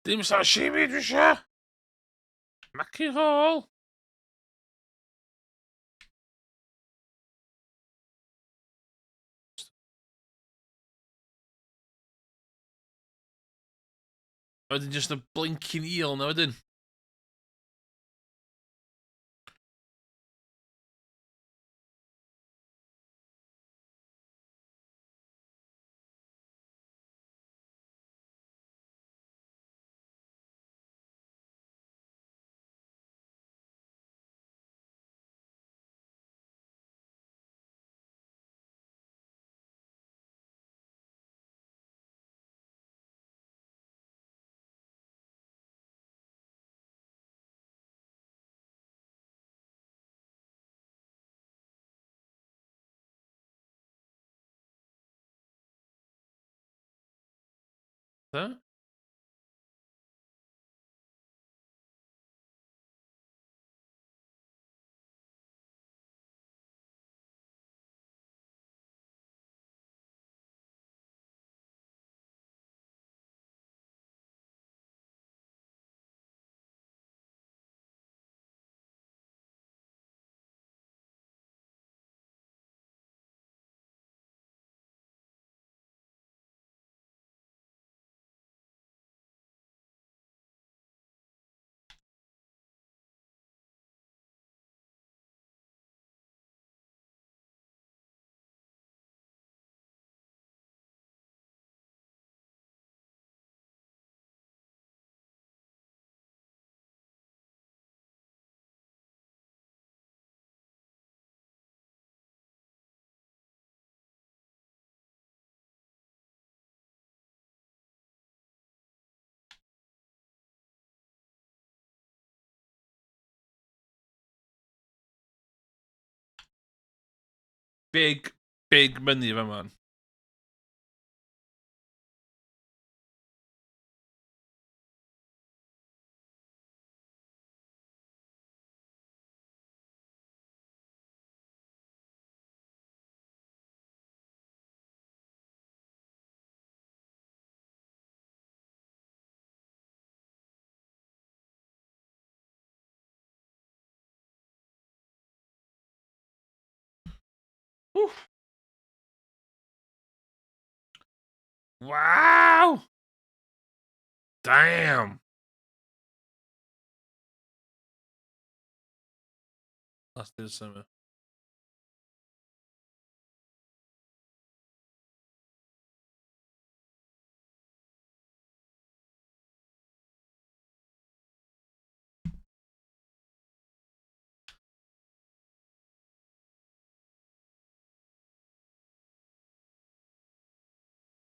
Speaker 1: Dim sashimi dwi eisiau! Maki roll! Wedyn just y blinking eel na wedyn. Huh? Big, big money fa man. Whew. Wow! Damn! Last day of summer.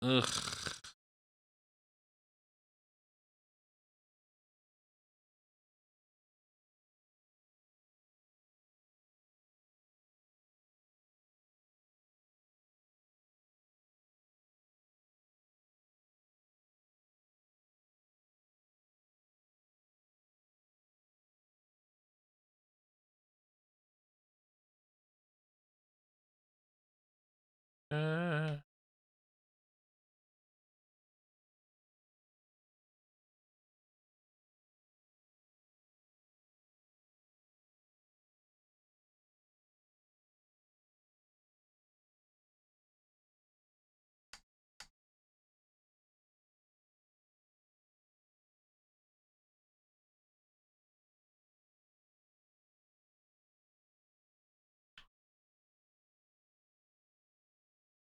Speaker 1: Ugh.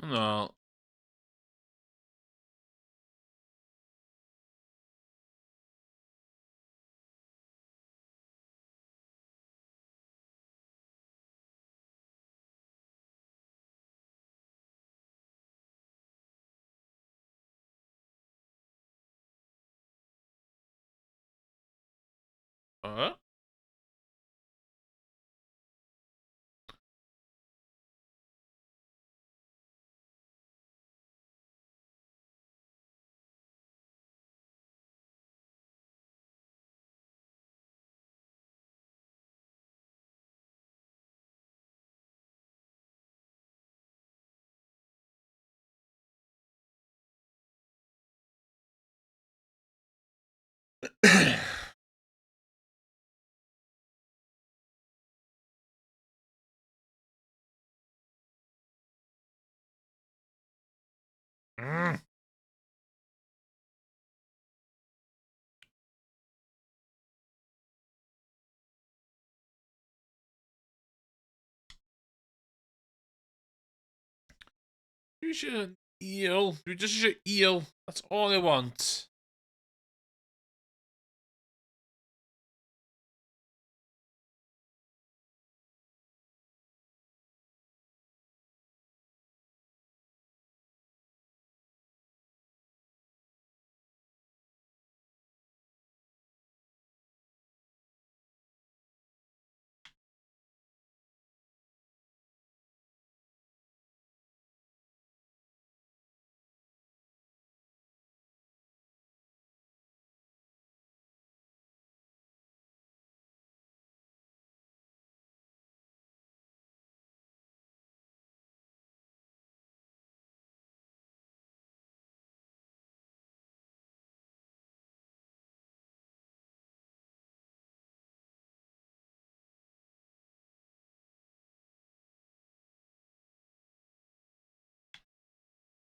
Speaker 1: No. O? Dwi eisiau eel. Dwi jyst eisiau eel. That's all I want.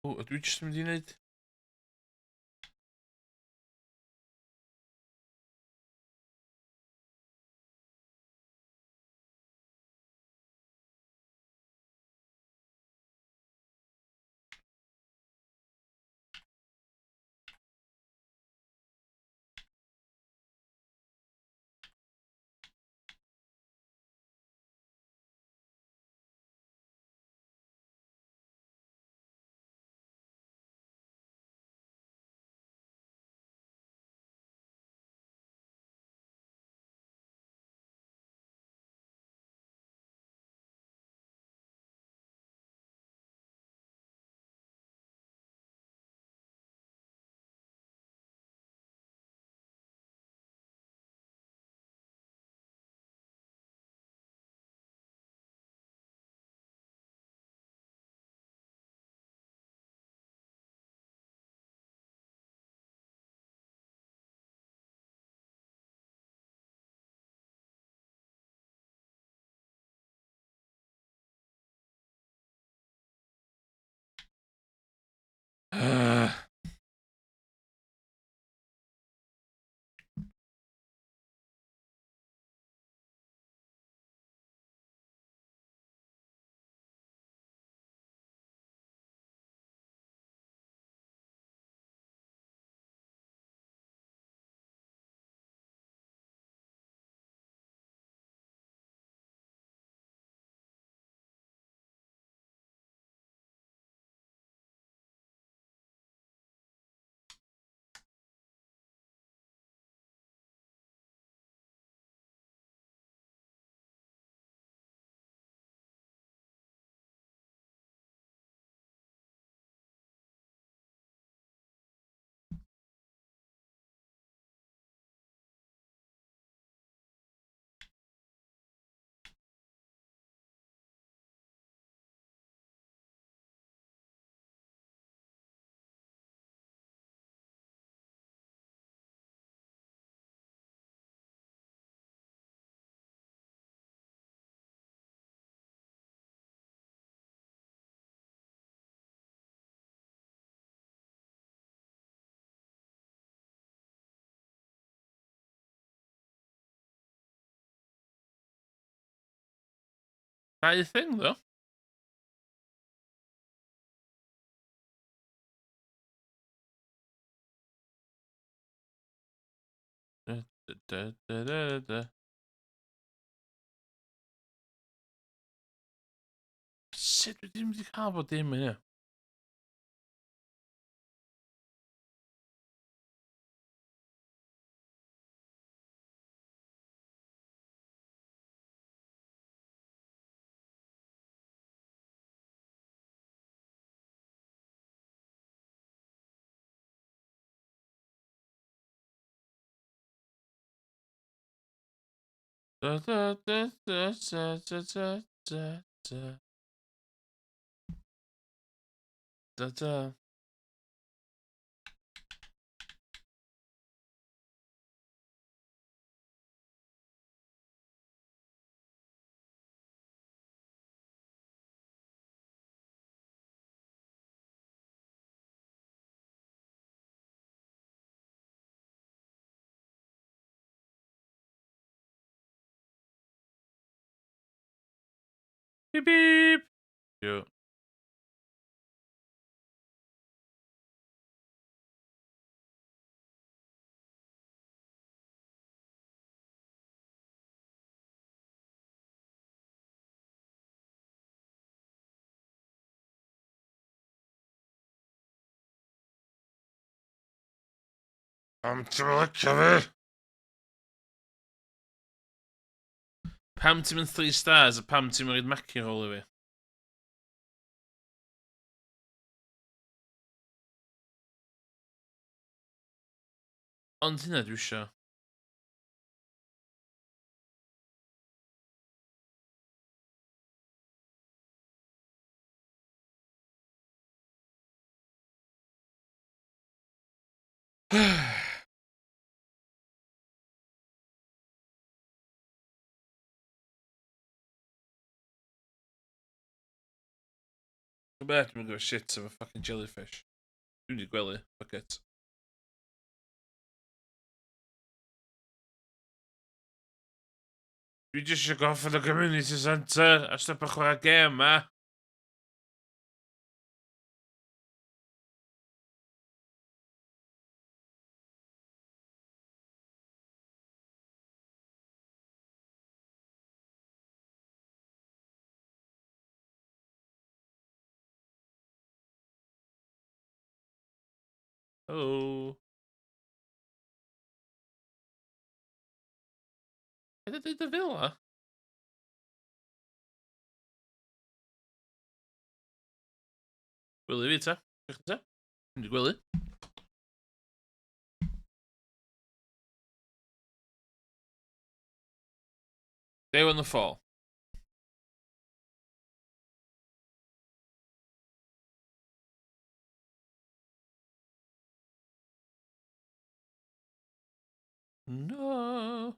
Speaker 1: O, ydw i jyst yn mynd i wneud... That is thing, though. Da, da, da, da, da. Sut dwi ddim wedi cael bod dim yn Da da da da da da da da da. Da da. Beep beep. Yeah. Pam ti'n mynd licio fi? Pam ti'n mynd 3 stars a pam ti'n mynd maci roll i fi? Ond hynna dwi isio. Dwi'n beth, dwi'n gwybod shit efo fucking jellyfish. Dwi'n di gwely, fuck it. Dwi jyst eisiau gorffen y community centre a stopio chwarae gêm ma. Helo. Paid â deud o fel 'na. Gwely fi ta. Diolch ta. Mynd i gwely. Day on the fall. No.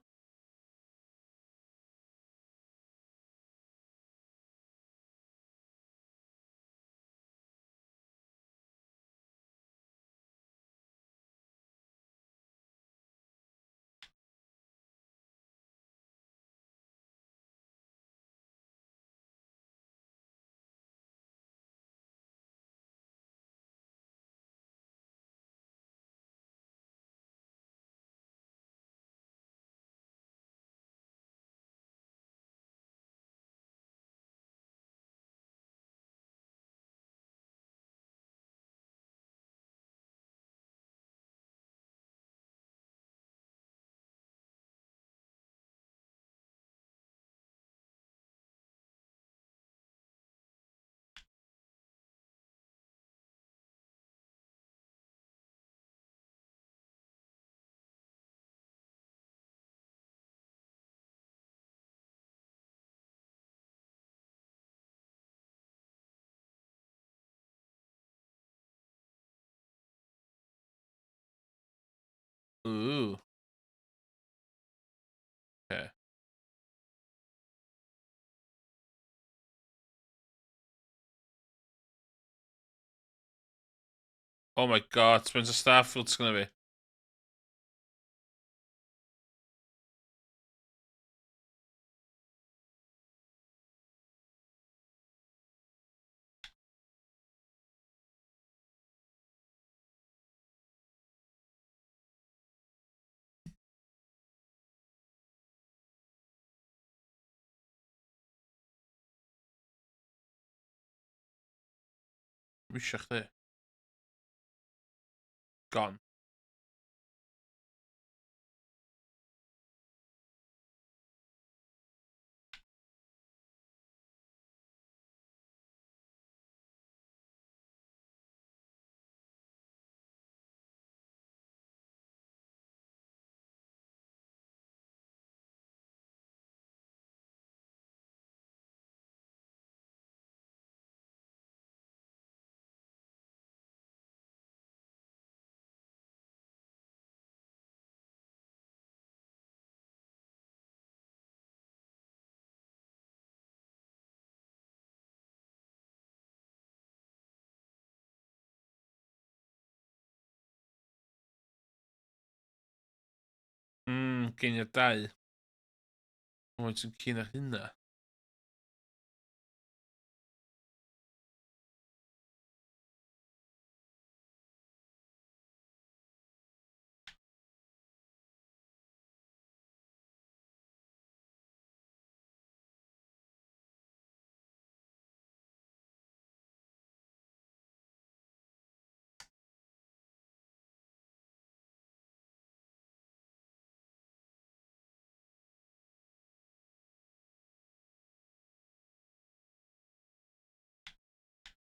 Speaker 1: Ooh. Okay. Oh my god, faint o Starfield sgynna fi? Dwi isio chdi. Gone. Geiniau 2. Mae'n sy'n cyn ar hynna.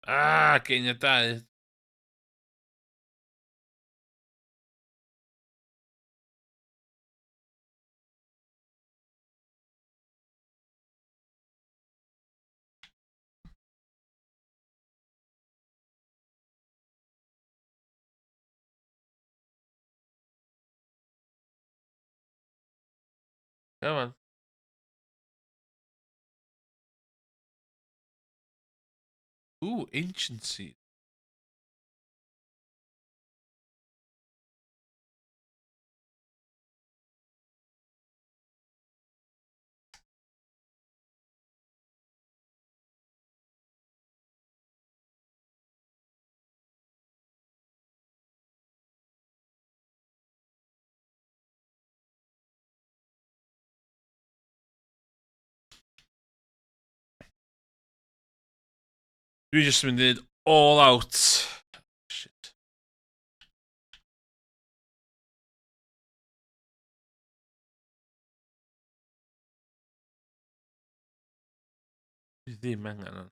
Speaker 1: Ah, geiniau 2. Come on. Ooh, Ancient Seed. Dwi jyst yn mynd i wneud all out. Shit. Dwi ddim angen hwn.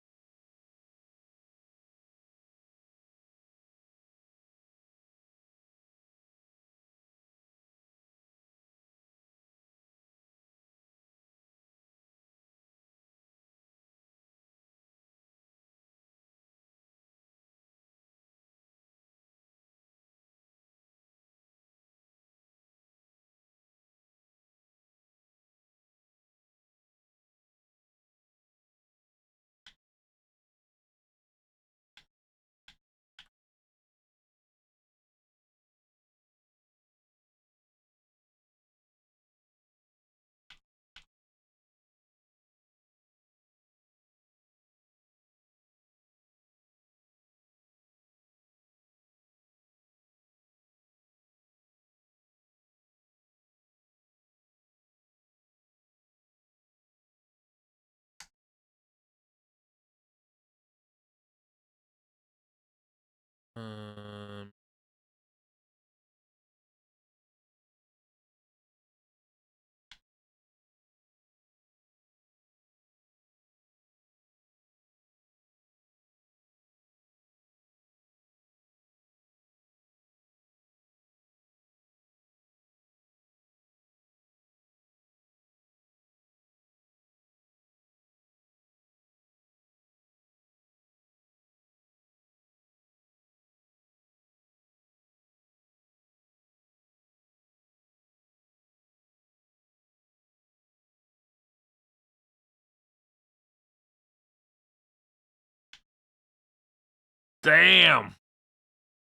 Speaker 1: Damn!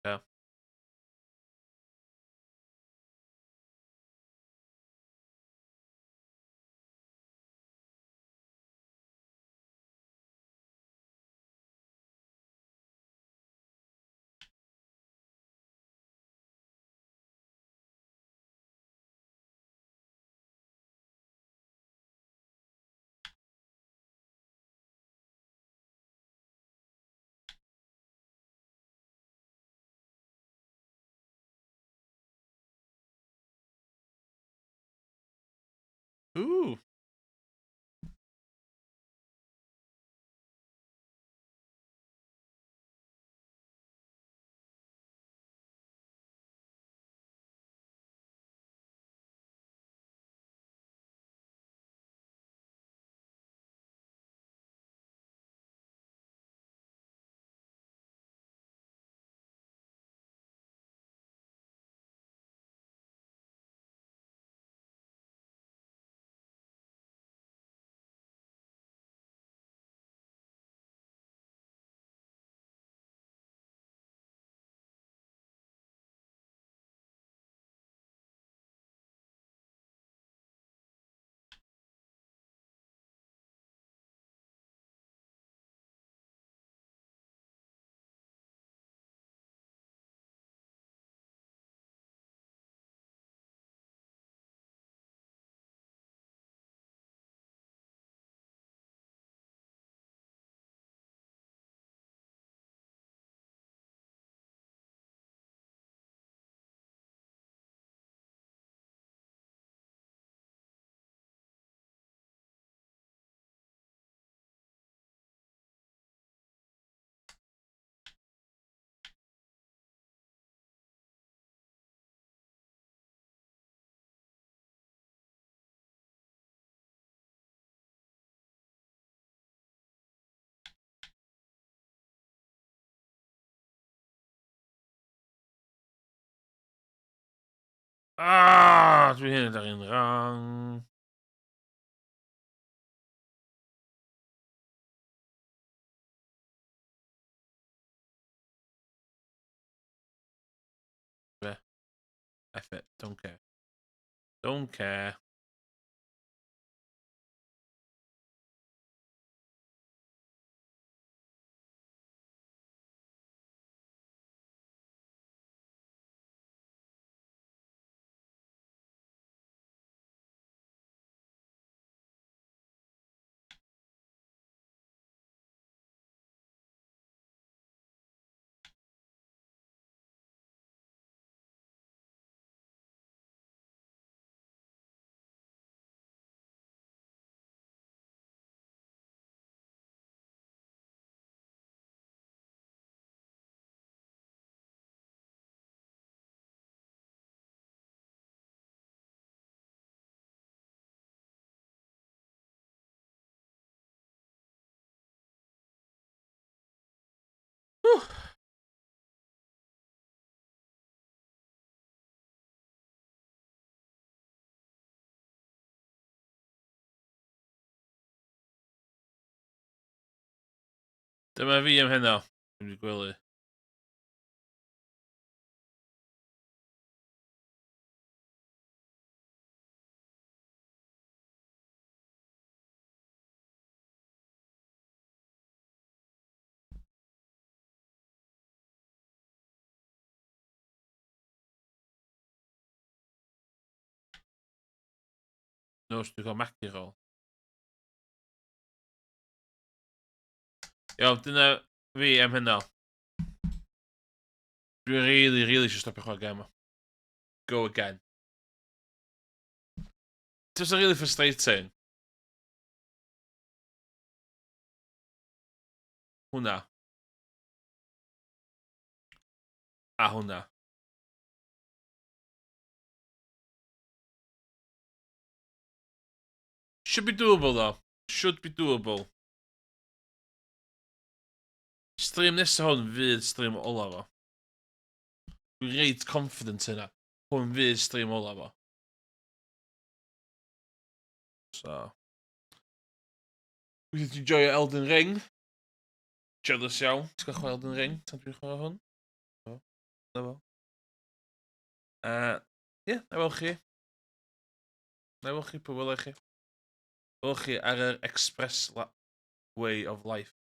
Speaker 1: Yeah. Ooh. Ah, dwi'n hyn ar un wrong. F it, don't care. Don't care. Whew. Dyma fi am heno. Dwi'n mynd i gwely. Nos, dwi'n cael magu roll. Iawn, dyna fi am hynna. Dwi'n really, really eisiau stopio chwarae gem. Go again. Just really frustrating. Hwnna. A hwnna. Should be doable though. Should be doable. Stream nesaf hwn fydd stream olaf o. Dwi'n reit confident yna. Hwn fydd stream olaf o. So. Wyt ti'n joio Elden Ring? Jealous iawn. Ti'n gael chwarae Elden Ring tan dwi'n chwarae hwn? Na fo. Na fo. Ie, yeah, na weld chi. Na weld chi, pwy welai chi. Welch chi ar yr express way of life.